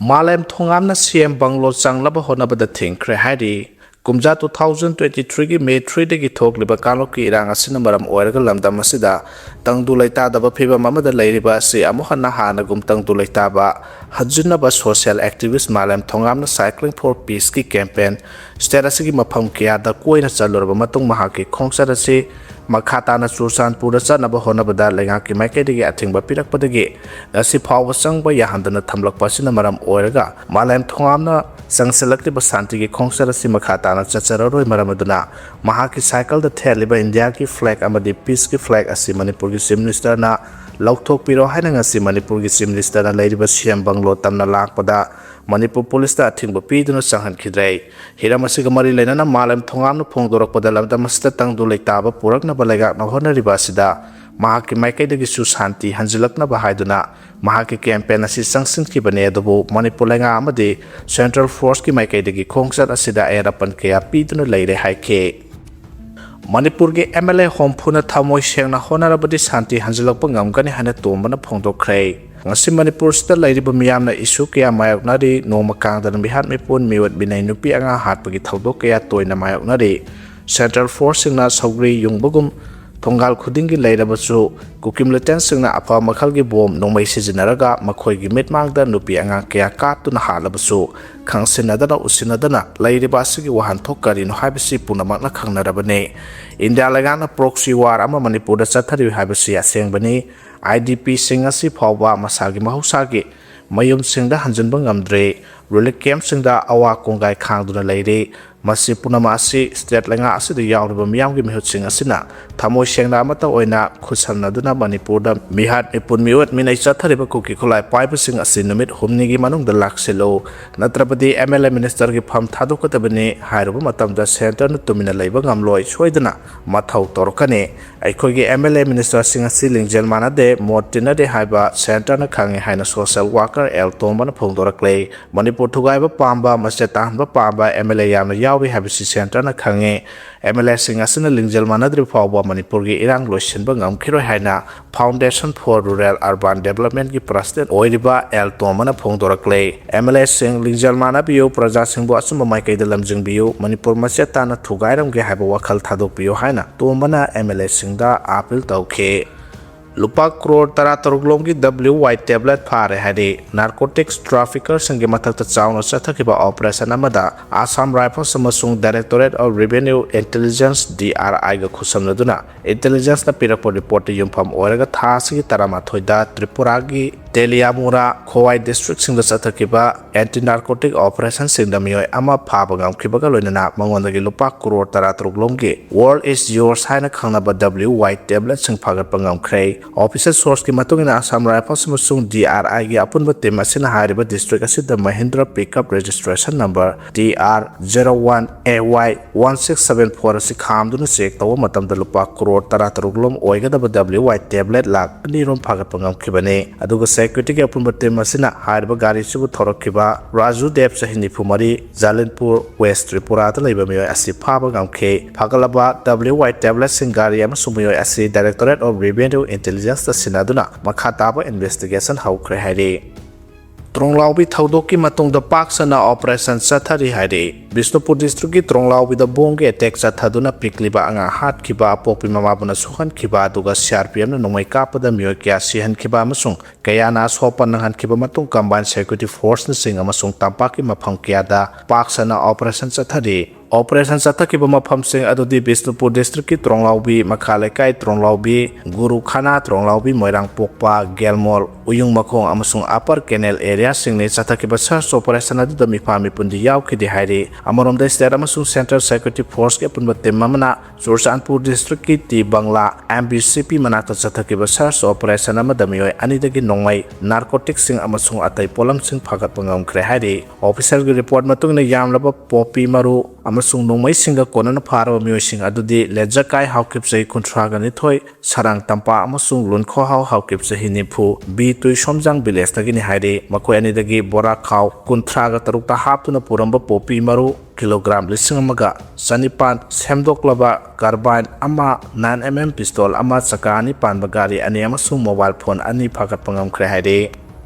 ꯃꯥꯂꯦꯝ ꯊꯣꯉꯥꯝꯅ C M ꯕꯪꯒꯂꯣ ꯆꯪꯂꯕ ꯍꯣꯠꯅꯕꯗ ꯊꯤꯡꯈ꯭ꯔꯦ ꯍꯥꯏꯔꯤ꯫ ꯀꯨꯝꯖꯥ two thousand twenty threeꯒꯤ May threeꯗꯒꯤ ꯊꯣꯛꯂꯤꯕ ꯀꯥꯡꯂꯨꯞꯀꯤ ꯏꯔꯥꯡ ꯑꯁꯤꯅ ꯃꯔꯝ ꯑꯣꯏꯔꯒ ꯂꯝꯗꯝ ꯑꯁꯤꯗ ꯇꯪꯗꯨ ꯂꯩꯇꯥꯗꯕ ꯐꯤꯕꯝ ꯑꯃꯗ ꯂꯩꯔꯤꯕ ꯑꯁꯤ ꯑꯃꯨꯛ ꯍꯟꯅ ꯍꯥꯟꯅꯒꯨꯝ ꯇꯪꯗꯨ ꯂꯩꯇꯥꯕ ꯍꯟꯖꯤꯟꯅꯕ social activist ꯃꯥꯂꯦꯝ ꯊꯣꯉꯥꯝꯅ Cycling for Peaceꯀꯤ campaign state ꯑꯁꯤꯒꯤ ꯃꯐꯝ ꯀꯌꯥꯗ ꯀꯣꯏꯅ ꯆꯠꯂꯨꯔꯕ ꯃꯇꯨꯡ ꯃꯍꯥꯛꯀꯤ ꯈꯣꯡꯆꯠ ꯑꯁꯤ ꯃꯈꯥ ꯇꯥꯅ ꯆꯨꯔꯆꯥꯟꯄꯨꯔꯗ ꯆꯠꯅꯕ ꯍꯣꯠꯅꯕꯗ ꯂꯩꯉꯥꯛꯀꯤ ꯃꯥꯏꯀꯩꯗꯒꯤ ꯑꯊꯤꯡꯕ ꯄꯤꯔꯛꯄꯗꯒꯤ ꯉꯁꯤ ꯐꯥꯎꯕ ꯆꯪꯕ ꯌꯥꯍꯟꯗꯅ ꯊꯝꯂꯛꯄ ꯑꯁꯤꯅ ꯃꯔꯝ ꯑꯣꯏꯔꯒ ꯃꯥꯂꯦꯝ ꯊꯣꯉꯥꯝꯅ ꯆꯪꯁꯤꯜꯂꯛꯂꯤꯕ ꯁꯥꯟꯇꯤꯒꯤ ꯈꯣꯡꯆꯠ ꯑꯁꯤ ꯃꯈꯥ ꯇꯥꯅ ꯆꯠꯆꯔꯔꯣꯏ꯫ ꯃꯔꯝ ꯑꯗꯨꯅ ꯃꯍꯥꯛꯀꯤ cycleꯗ ꯊꯦꯠꯂꯤꯕ ꯏꯟꯗꯤꯌꯥꯒꯤ flag ꯑꯃꯗꯤ peaceꯀꯤ flag ꯑꯁꯤ ꯃꯅꯤꯄꯨꯔꯒꯤ Chief Ministerꯅ ꯂꯧꯊꯣꯛꯄꯤꯔꯣ ꯍꯥꯏꯅ ꯉꯁꯤ ꯃꯅꯤꯄꯨꯔꯒꯤ Chief Ministerꯅ ꯂꯩꯔꯤꯕ ꯁꯤ ꯑꯦꯝ ꯕꯪꯒ꯭ꯂꯣ ꯇꯝꯅ ꯂꯥꯛꯄꯗ ꯃꯅꯤꯄꯨꯔ ꯄꯨꯂꯤꯁꯇ ꯑꯊꯤꯡꯕ ꯄꯤꯗꯨꯅ ꯆꯪꯍꯟꯈꯤꯗ꯭ꯔꯦ꯫ ꯍꯤꯔꯝ ꯑꯁꯤꯒ ꯃꯔꯤ ꯂꯩꯅꯅ ꯃꯥꯂꯦꯝ ꯊꯣꯉꯥꯝꯅ ꯐꯣꯡꯗꯣꯔꯛꯄꯗ ꯂꯝꯗꯝ ꯑꯁꯤꯗ ꯇꯪꯗꯨ ꯂꯩꯇꯥꯕ ꯄꯨꯔꯛꯅꯕ ꯂꯩꯉꯥꯛꯅ ꯍꯣꯠꯅꯔꯤꯕ ꯑꯁꯤꯗ ꯃꯍꯥꯛꯀꯤ ꯃꯥꯏꯀꯩꯗꯒꯤꯁꯨ ꯁꯥꯟꯇꯤ ꯍꯟꯖꯤꯜꯂꯛꯅꯕ ꯍꯥꯏꯗꯨꯅ ꯃꯍꯥꯛꯀꯤ campaign ꯑꯁꯤ ꯆꯪꯁꯤꯟꯈꯤꯕꯅꯤ꯫ ꯑꯗꯨꯕꯨ ꯃꯅꯤꯄꯨꯔ ꯂꯩꯉꯥꯛ ꯑꯃꯗꯤ Central Forceꯀꯤ ꯃꯥꯏꯀꯩꯗꯒꯤ ꯈꯣꯡꯆꯠ ꯑꯁꯤꯗ ꯑꯌꯦꯠ ꯑꯄꯟ ꯀꯌꯥ ꯄꯤꯗꯨꯅ ꯂꯩꯔꯦ ꯍꯥꯏꯈꯤ꯫ ꯃꯅꯤꯄꯨꯔꯒꯤ MLA ꯍꯨꯝꯐꯨꯅ ꯊꯃꯣꯏ ꯁꯦꯡꯅ ꯍꯣꯠꯅꯔꯕꯗꯤ ꯁꯥꯟꯇꯤ ꯍꯟꯖꯤꯜꯂꯛꯄ ꯉꯝꯒꯅꯤ ꯍꯥꯏꯅ ꯇꯣꯝꯕꯅ ꯐꯣꯡꯗꯣꯛꯈ꯭ꯔꯦ꯫ ꯉꯁꯤ ꯃꯅꯤꯄꯨꯔꯁꯤꯗ ꯂꯩꯔꯤꯕ ꯃꯤꯌꯥꯝꯅ issue ꯀꯌꯥ ꯃꯥꯌꯣꯛꯅꯔꯤ꯫ ꯅꯣꯡꯃ ꯀꯥꯡꯗꯅ ꯃꯤꯍꯥꯠ ꯃꯤꯄꯨꯟ, ꯃꯤꯑꯣꯠ ꯃꯤꯅꯩ, ꯅꯨꯄꯤ ꯑꯉꯥꯡ ꯍꯥꯠꯄꯒꯤ ꯊꯧꯗꯣꯛ ꯀꯌꯥ ꯇꯣꯏꯅ ꯃꯥꯌꯣꯛꯅꯔꯤ꯫ Central Forceꯁꯤꯡꯅ ꯁꯧꯒ꯭ꯔꯤ ꯌꯨꯡꯕꯒꯨꯝ ꯊꯣꯡꯒꯥꯜ ꯈꯨꯗꯤꯡꯒꯤ ꯂꯩꯔꯕꯁꯨ, ꯀꯨꯀꯤ militantꯁꯤꯡꯅ ꯑꯐꯕ ꯃꯈꯜꯒꯤ bomb ꯅꯣꯡꯃꯩ ꯁꯤꯖꯤꯟꯅꯔꯒ ꯃꯈꯣꯏꯒꯤ ꯃꯤꯠꯃꯥꯡꯗ ꯅꯨꯄꯤ ꯑꯉꯥꯡ ꯀꯌꯥ ꯀꯥꯞꯇꯨꯅ ꯍꯥꯠꯂꯕꯁꯨ, ꯈꯪꯁꯤꯟꯅꯗꯅ ꯎꯁꯤꯟꯅꯗꯅ ꯂꯩꯔꯤꯕ ꯑꯁꯤꯒꯤ ꯋꯥꯍꯟꯊꯣꯛ ꯀꯔꯤꯅꯣ ꯍꯥꯏꯕꯁꯤ ꯄꯨꯝꯅꯃꯛꯅ ꯈꯪꯅꯔꯕꯅꯤ꯫ ꯏꯟꯗꯤꯌꯥ ꯂꯩꯉꯥꯛꯅ proxy war ꯑꯃ ꯃꯅꯤꯄꯨꯔꯗ ꯆꯠꯊꯔꯤ ꯍꯥꯏꯕꯁꯤ ꯑꯁꯦꯡꯕꯅꯤ꯫ IDPꯁꯤꯡ ꯑꯁꯤ ꯐꯥꯎꯕ ꯃꯁꯥꯒꯤ ꯃꯍꯧꯁꯥꯒꯤ ꯃꯌꯨꯝꯁꯤꯡꯗ ꯍꯟꯖꯤꯟꯕ ꯉꯝꯗ꯭ꯔꯦ꯫ Relief campꯁꯤꯡꯗ ꯑꯋꯥ ꯀꯣꯡꯒꯥꯏ ꯈꯥꯡꯗꯨꯅ ꯂꯩꯔꯦ꯫ ꯃꯁꯤ ꯄꯨꯝꯅꯃꯛ ꯑꯁꯤ state ꯂꯩꯉꯥꯛ ꯑꯁꯤꯗ ꯌꯥꯎꯔꯤꯕ ꯃꯤꯌꯥꯝꯒꯤ ꯃꯤꯍꯨꯠꯁꯤꯡ ꯑꯁꯤꯅ ꯊꯃꯣꯏ ꯁꯦꯡꯅ ꯑꯃꯠꯇ ꯑꯣꯏꯅ ꯈꯨꯠꯁꯝꯅꯗꯨꯅ ꯃꯅꯤꯄꯨꯔꯗ ꯃꯤꯍꯥꯠ ꯃꯤꯄꯨꯟ, ꯃꯤꯑꯣꯠ ꯃꯤꯅꯩ ꯆꯠꯊꯔꯤꯕ ꯀꯨꯀꯤ ꯈꯨꯠꯂꯥꯏ ꯄꯥꯏꯕꯁꯤꯡ ꯑꯁꯤ ꯅꯨꯃꯤꯠ ꯍꯨꯝꯅꯤꯒꯤ ꯃꯅꯨꯡꯗ ꯂꯥꯛꯁꯤꯜꯂꯨ, ꯅꯠꯇ꯭ꯔꯕꯗꯤ MLA ministerꯒꯤ ꯐꯝ ꯊꯥꯗꯣꯛꯀꯗꯕꯅꯤ ꯍꯥꯏꯔꯨꯕ ꯃꯇꯝꯗ centreꯅ ꯇꯨꯃꯤꯟꯅ ꯂꯩꯕ ꯉꯝꯂꯣꯏ, ꯁꯣꯏꯗꯅ ꯃꯊꯧ ꯇꯧꯔꯛꯀꯅꯤ꯫ ꯑꯩꯈꯣꯏꯒꯤ MLA ministerꯁꯤꯡ ꯑꯁꯤ ꯂꯤꯡꯖꯦꯜ ꯃꯥꯟꯅꯗꯦ, ꯃꯣꯠ ꯇꯤꯟꯅꯗꯦ ꯍꯥꯏꯕ centreꯅ ꯈꯪꯏ ꯍꯥꯏꯅ social worker ꯑꯦꯜ ꯇꯣꯝꯕꯅ ꯐꯣꯡꯗꯣꯔꯛꯂꯦ꯫ ꯃꯅꯤꯄꯨꯔ ꯄꯣꯠ ꯊꯨꯒꯥꯏꯕ ꯄꯥꯝꯕ, ꯃꯆꯦꯠ ꯇꯥꯍꯟꯕ ꯄꯥꯝꯕ ꯑꯦꯝ ꯑꯦꯜ ꯑꯦ ꯌꯥꯝꯅ ꯌꯥꯎꯔꯤ ꯍꯥꯏꯕꯁꯤ ꯁꯦꯟꯇꯔꯅ ꯈꯪꯉꯤ꯫ ꯑꯦꯝ ꯑꯦꯜ ꯑꯦꯁꯤꯡ ꯑꯁꯤꯅ ꯂꯤꯡꯖꯦꯜ ꯃꯥꯟꯅꯗ꯭ꯔꯤꯕ ꯐꯥꯎꯕ ꯃꯅꯤꯄꯨꯔꯒꯤ ꯏꯔꯥꯡ ꯂꯣꯏꯁꯤꯟꯕ ꯉꯝꯈꯤꯔꯣꯏ ꯍꯥꯏꯅ Foundation for Rural Urban Developmentꯀꯤ president ꯑꯣꯏꯔꯤꯕ ꯑꯦꯜ ꯇꯣꯝꯕꯅ ꯐꯣꯡꯗꯣꯔꯛꯂꯦ꯫ ꯑꯦꯝ ꯑꯦꯜ ꯑꯦꯁꯤꯡ ꯂꯤꯡꯖꯦꯜ ꯃꯥꯟꯅꯕꯤꯌꯨ, ꯄ꯭ꯔꯖꯥꯁꯤꯡꯕꯨ ꯑꯆꯨꯝꯕ ꯃꯥꯏꯀꯩꯗ ꯂꯝꯖꯤꯡꯕꯤꯌꯨ, ꯃꯅꯤꯄꯨꯔ ꯃꯆꯦꯠ ꯇꯥꯅ ꯊꯨꯒꯥꯏꯔꯝꯒꯦ ꯍꯥꯏꯕ ꯋꯥꯈꯜ ꯊꯥꯗꯣꯛꯄꯤꯌꯨ ꯍꯥꯏꯅ ꯇꯣꯝꯕꯅ ꯑꯦꯝ ꯑꯦꯜ ꯑꯦꯁꯤꯡꯗ ꯑꯥꯄꯤꯜ ꯇꯧꯈꯤ꯫ ꯂꯨꯄꯥ ꯀ꯭ꯔꯣꯔ ꯇꯔꯥ ꯇꯔꯨꯛ ꯂꯣꯝꯒꯤ W Y tablet ꯐꯥꯔꯦ ꯍꯥꯏꯔꯤ꯫ Narcotics traffickerꯁꯤꯡꯒꯤ ꯃꯊꯛꯇ ꯆꯥꯎꯅ ꯆꯠꯊꯈꯤꯕ operation ꯑꯃꯗ Assam Rifles ꯑꯃꯁꯨꯡ Directorate of Revenue Intelligence, D R I ꯒ ꯈꯨꯠꯁꯝꯅꯗꯨꯅ intelligenceꯅ ꯄꯤꯔꯛꯄ reportꯇ ꯌꯨꯝꯐꯝ ꯑꯣꯏꯔꯒ ꯊꯥ ꯑꯁꯤꯒꯤ ꯇꯔꯥꯃꯥꯊꯣꯏꯗ ꯇ꯭ꯔꯤꯄꯨꯔꯥꯒꯤ ꯇꯦꯂꯤꯌꯥꯃꯨꯔꯥ, ꯈꯣꯋꯥꯏ districtꯁꯤꯡꯗ ꯆꯠꯊꯈꯤꯕ anti narcotic operationꯁꯤꯡꯗ ꯃꯤꯑꯣꯏ ꯑꯃ ꯐꯥꯕ ꯉꯝꯈꯤꯕꯒ ꯂꯣꯏꯅꯅ ꯃꯉꯣꯟꯗꯒꯤ ꯂꯨꯄꯥ ꯀ꯭ꯔꯣꯔ ꯇꯔꯥ ꯇꯔꯨꯛ ꯂꯣꯝꯒꯤ World is Yours ꯍꯥꯏꯅ ꯈꯪꯅꯕ W Y tabletꯁꯤꯡ ꯐꯥꯒꯠꯄ ꯉꯝꯈ꯭ꯔꯦ꯫ Official sourceꯀꯤ ꯃꯇꯨꯡ ꯏꯟꯅ Assam Rifles ꯑꯃꯁꯨꯡ D R Iꯒꯤ ꯑꯄꯨꯟꯕ team ꯑꯁꯤꯅ ꯍꯥꯏꯔꯤꯕ district ꯑꯁꯤꯗ Mahindra pickup registration number T R zero one A Y one six seven four ꯑꯁꯤ ꯈꯥꯝꯗꯨꯅ check ꯇꯧꯕ ꯃꯇꯝꯗ ꯂꯨꯄꯥ ꯀ꯭ꯔꯣꯔ ꯇꯔꯥ ꯇꯔꯨꯛ ꯂꯣꯝ ꯑꯣꯏꯒꯗꯕ W Y tablet ꯂꯥꯈ ꯑꯅꯤ ꯔꯣꯝ ꯐꯥꯒꯠꯄ ꯉꯝꯈꯤꯕꯅꯤ꯫ ꯑꯗꯨꯒ securityꯒꯤ ꯑꯄꯨꯟꯕ team ꯑꯁꯤꯅ ꯍꯥꯏꯔꯤꯕ ꯒꯥꯔꯤ ꯑꯁꯤꯕꯨ ꯊꯧꯔꯛꯈꯤꯕ ꯔꯥꯖꯨ ꯗꯦꯕ, ꯆꯍꯤ ꯅꯤꯐꯨ ꯃꯔꯤ, ꯖꯥꯂꯤꯟꯄꯨꯔ, West ꯇ꯭ꯔꯤꯄꯨꯔꯥꯗ ꯂꯩꯕ ꯃꯤꯑꯣꯏ ꯑꯁꯤ ꯐꯥꯕ ꯉꯝꯈꯤ꯫ ꯐꯥꯒꯠꯂꯕ W Y tabletꯁꯤꯡ, ꯒꯥꯔꯤ ꯑꯃꯁꯨꯡ ꯃꯤꯑꯣꯏ ꯑꯁꯤ Directorate of Revenue Intelligenceꯇ ꯁꯤꯟꯅꯗꯨꯅ ꯃꯈꯥ ꯇꯥꯕ investigation ꯍꯧꯈ꯭ꯔꯦ ꯍꯥꯏꯔꯤ꯫ ꯇ꯭ꯔꯣꯡꯂꯥꯎꯕꯤ ꯊꯧꯗꯣꯛꯀꯤ ꯃꯇꯨꯡꯗ ꯄꯥꯛ ꯁꯟꯅ operation ꯆꯠꯊꯔꯤ ꯍꯥꯏꯔꯤ꯫ ꯕꯤꯁꯅꯨꯄꯨꯔ districtꯀꯤ ꯇ꯭ꯔꯣꯡꯂꯥꯎꯕꯤꯗ bomꯕꯒꯤ attack ꯆꯠꯊꯗꯨꯅ ꯄꯤꯛꯂꯤꯕ ꯑꯉꯥꯡ ꯍꯥꯠꯈꯤꯕ, ꯑꯄꯣꯛꯄꯤ ꯃꯃꯥꯕꯨꯅ ꯁꯣꯛꯍꯟꯈꯤꯕ, ꯑꯗꯨꯒ C R P Fꯅ ꯅꯣꯡꯃꯩ ꯀꯥꯞꯄꯗ ꯃꯤꯑꯣꯏ ꯀꯌꯥ ꯁꯤꯍꯟꯈꯤꯕ ꯑꯃꯁꯨꯡ ꯀꯌꯥꯅ ꯑꯁꯣꯛ ꯑꯄꯟ ꯅꯪꯍꯟꯈꯤꯕ ꯃꯇꯨꯡ, combined security forceꯅꯆꯤꯡ ꯑꯃꯁꯨꯡ ꯇꯝꯄꯥꯛꯀꯤ ꯃꯐꯝ ꯀꯌꯥꯗ ꯄꯥꯛ ꯁꯟꯅ operation ꯆꯠꯊꯔꯤ꯫ Operation ꯆꯠꯊꯈꯤꯕ ꯃꯐꯝꯁꯤꯡ ꯑꯗꯨꯗꯤ ꯕꯤꯁꯅꯨꯄꯨꯔ districtꯀꯤ ꯇ꯭ꯔꯣꯡꯂꯥꯎꯕꯤ, ꯃꯈꯥ ꯂꯩꯀꯥꯏ ꯇ꯭ꯔꯣꯡꯂꯥꯎꯕꯤ, ꯒꯨꯔꯨꯈꯥꯅꯥ ꯇ꯭ꯔꯣꯡꯂꯥꯎꯕꯤ, ꯃꯣꯏꯔꯥꯡꯄꯣꯛꯄ, ꯒꯦꯜꯃꯣꯜ, ꯎꯌꯨꯡ ꯃꯈꯣꯡ ꯑꯃꯁꯨꯡ Upper Canal areaꯁꯤꯡꯅꯤ꯫ ꯆꯠꯊꯈꯤꯕ search operation ꯑꯗꯨꯗ ꯃꯤꯐꯥ ꯃꯤꯄꯨꯟꯗꯤ ꯌꯥꯎꯈꯤꯗꯦ ꯍꯥꯏꯔꯤ꯫ ꯑꯃꯔꯣꯝꯗ, state ꯑꯃꯁꯨꯡ central security forceꯀꯤ ꯑꯄꯨꯟꯕ team ꯑꯃꯅ ꯆꯨꯔꯆꯥꯟꯄꯨꯔ districtꯀꯤ T Bungla M B C P ꯃꯅꯥꯛꯇ ꯆꯠꯊꯈꯤꯕ search operation ꯑꯃꯗ ꯃꯤꯑꯣꯏ ꯑꯅꯤꯗꯒꯤ ꯅꯣꯡꯃꯩ, narcoticꯁꯤꯡ ꯑꯃꯁꯨꯡ ꯑꯇꯩ ꯄꯣꯠꯂꯝꯁꯤꯡ ꯐꯥꯒꯠꯄ ꯉꯝꯈ꯭ꯔꯦ ꯍꯥꯏꯔꯤ꯫ Officialꯒꯤ report ꯃꯇꯨꯡ ꯏꯟꯅ, ꯌꯥꯝꯂꯕ poppy ꯃꯔꯨ, ꯑꯃꯁꯨꯡ ꯅꯣꯡꯃꯩꯁꯤꯡꯒ ꯀꯣꯟꯅꯅ ꯐꯥꯔꯕ ꯃꯤꯑꯣꯏꯁꯤꯡ ꯑꯗꯨꯗꯤ ꯂꯦꯖꯀꯥꯏ ꯍꯥꯎꯀꯤꯞ ꯆꯍꯤ ꯀꯨꯟꯊ꯭ꯔꯥꯒ ꯅꯤꯊꯣꯏ, ꯁꯔꯥꯡ ꯇꯝꯄꯥꯛ ꯑꯃꯁꯨꯡ ꯂꯨꯟꯈꯣꯍꯥꯎ ꯍꯥꯎꯀꯤꯞ ꯆꯍꯤ ꯅꯤꯐꯨ, ꯕꯤ ꯇꯨꯏꯁꯣꯝꯖꯥꯡ ꯚꯤꯂꯦꯖꯇꯒꯤꯅꯤ ꯍꯥꯏꯔꯤ꯫ ꯃꯈꯣꯏ ꯑꯅꯤꯗꯒꯤ ꯕꯣꯔꯥ ꯈꯥꯎ ꯀꯨꯟꯊ꯭ꯔꯥꯒ ꯇꯔꯨꯛꯇ ꯍꯥꯞꯇꯨꯅ ꯄꯨꯔꯝꯕ ꯄꯣꯄꯤ ꯃꯔꯨ ꯀꯤꯂꯣꯒ꯭ꯔꯥꯝ ꯂꯤꯁꯤꯡ ꯑꯃꯒ ꯆꯅꯤꯄꯥꯟ, ꯁꯦꯝꯗꯣꯛꯂꯕ ꯀꯥꯔꯕꯥꯏꯟ ꯑꯃ, ꯅꯥꯏꯟ ꯑꯦꯝ ꯑꯦꯝ ꯄꯤꯁꯇꯣꯜ ꯑꯃ, ꯆꯀꯥ ꯑꯅꯤ ꯄꯥꯟꯕ ꯒꯥꯔꯤ ꯑꯅꯤ ꯑꯃꯁꯨꯡ ꯃꯣꯕꯥꯏꯜ ꯐꯣꯟ ꯑꯅꯤ ꯐꯥꯒꯠꯄ ꯉꯝꯈ꯭ꯔꯦ ꯍꯥꯏꯔꯤ꯫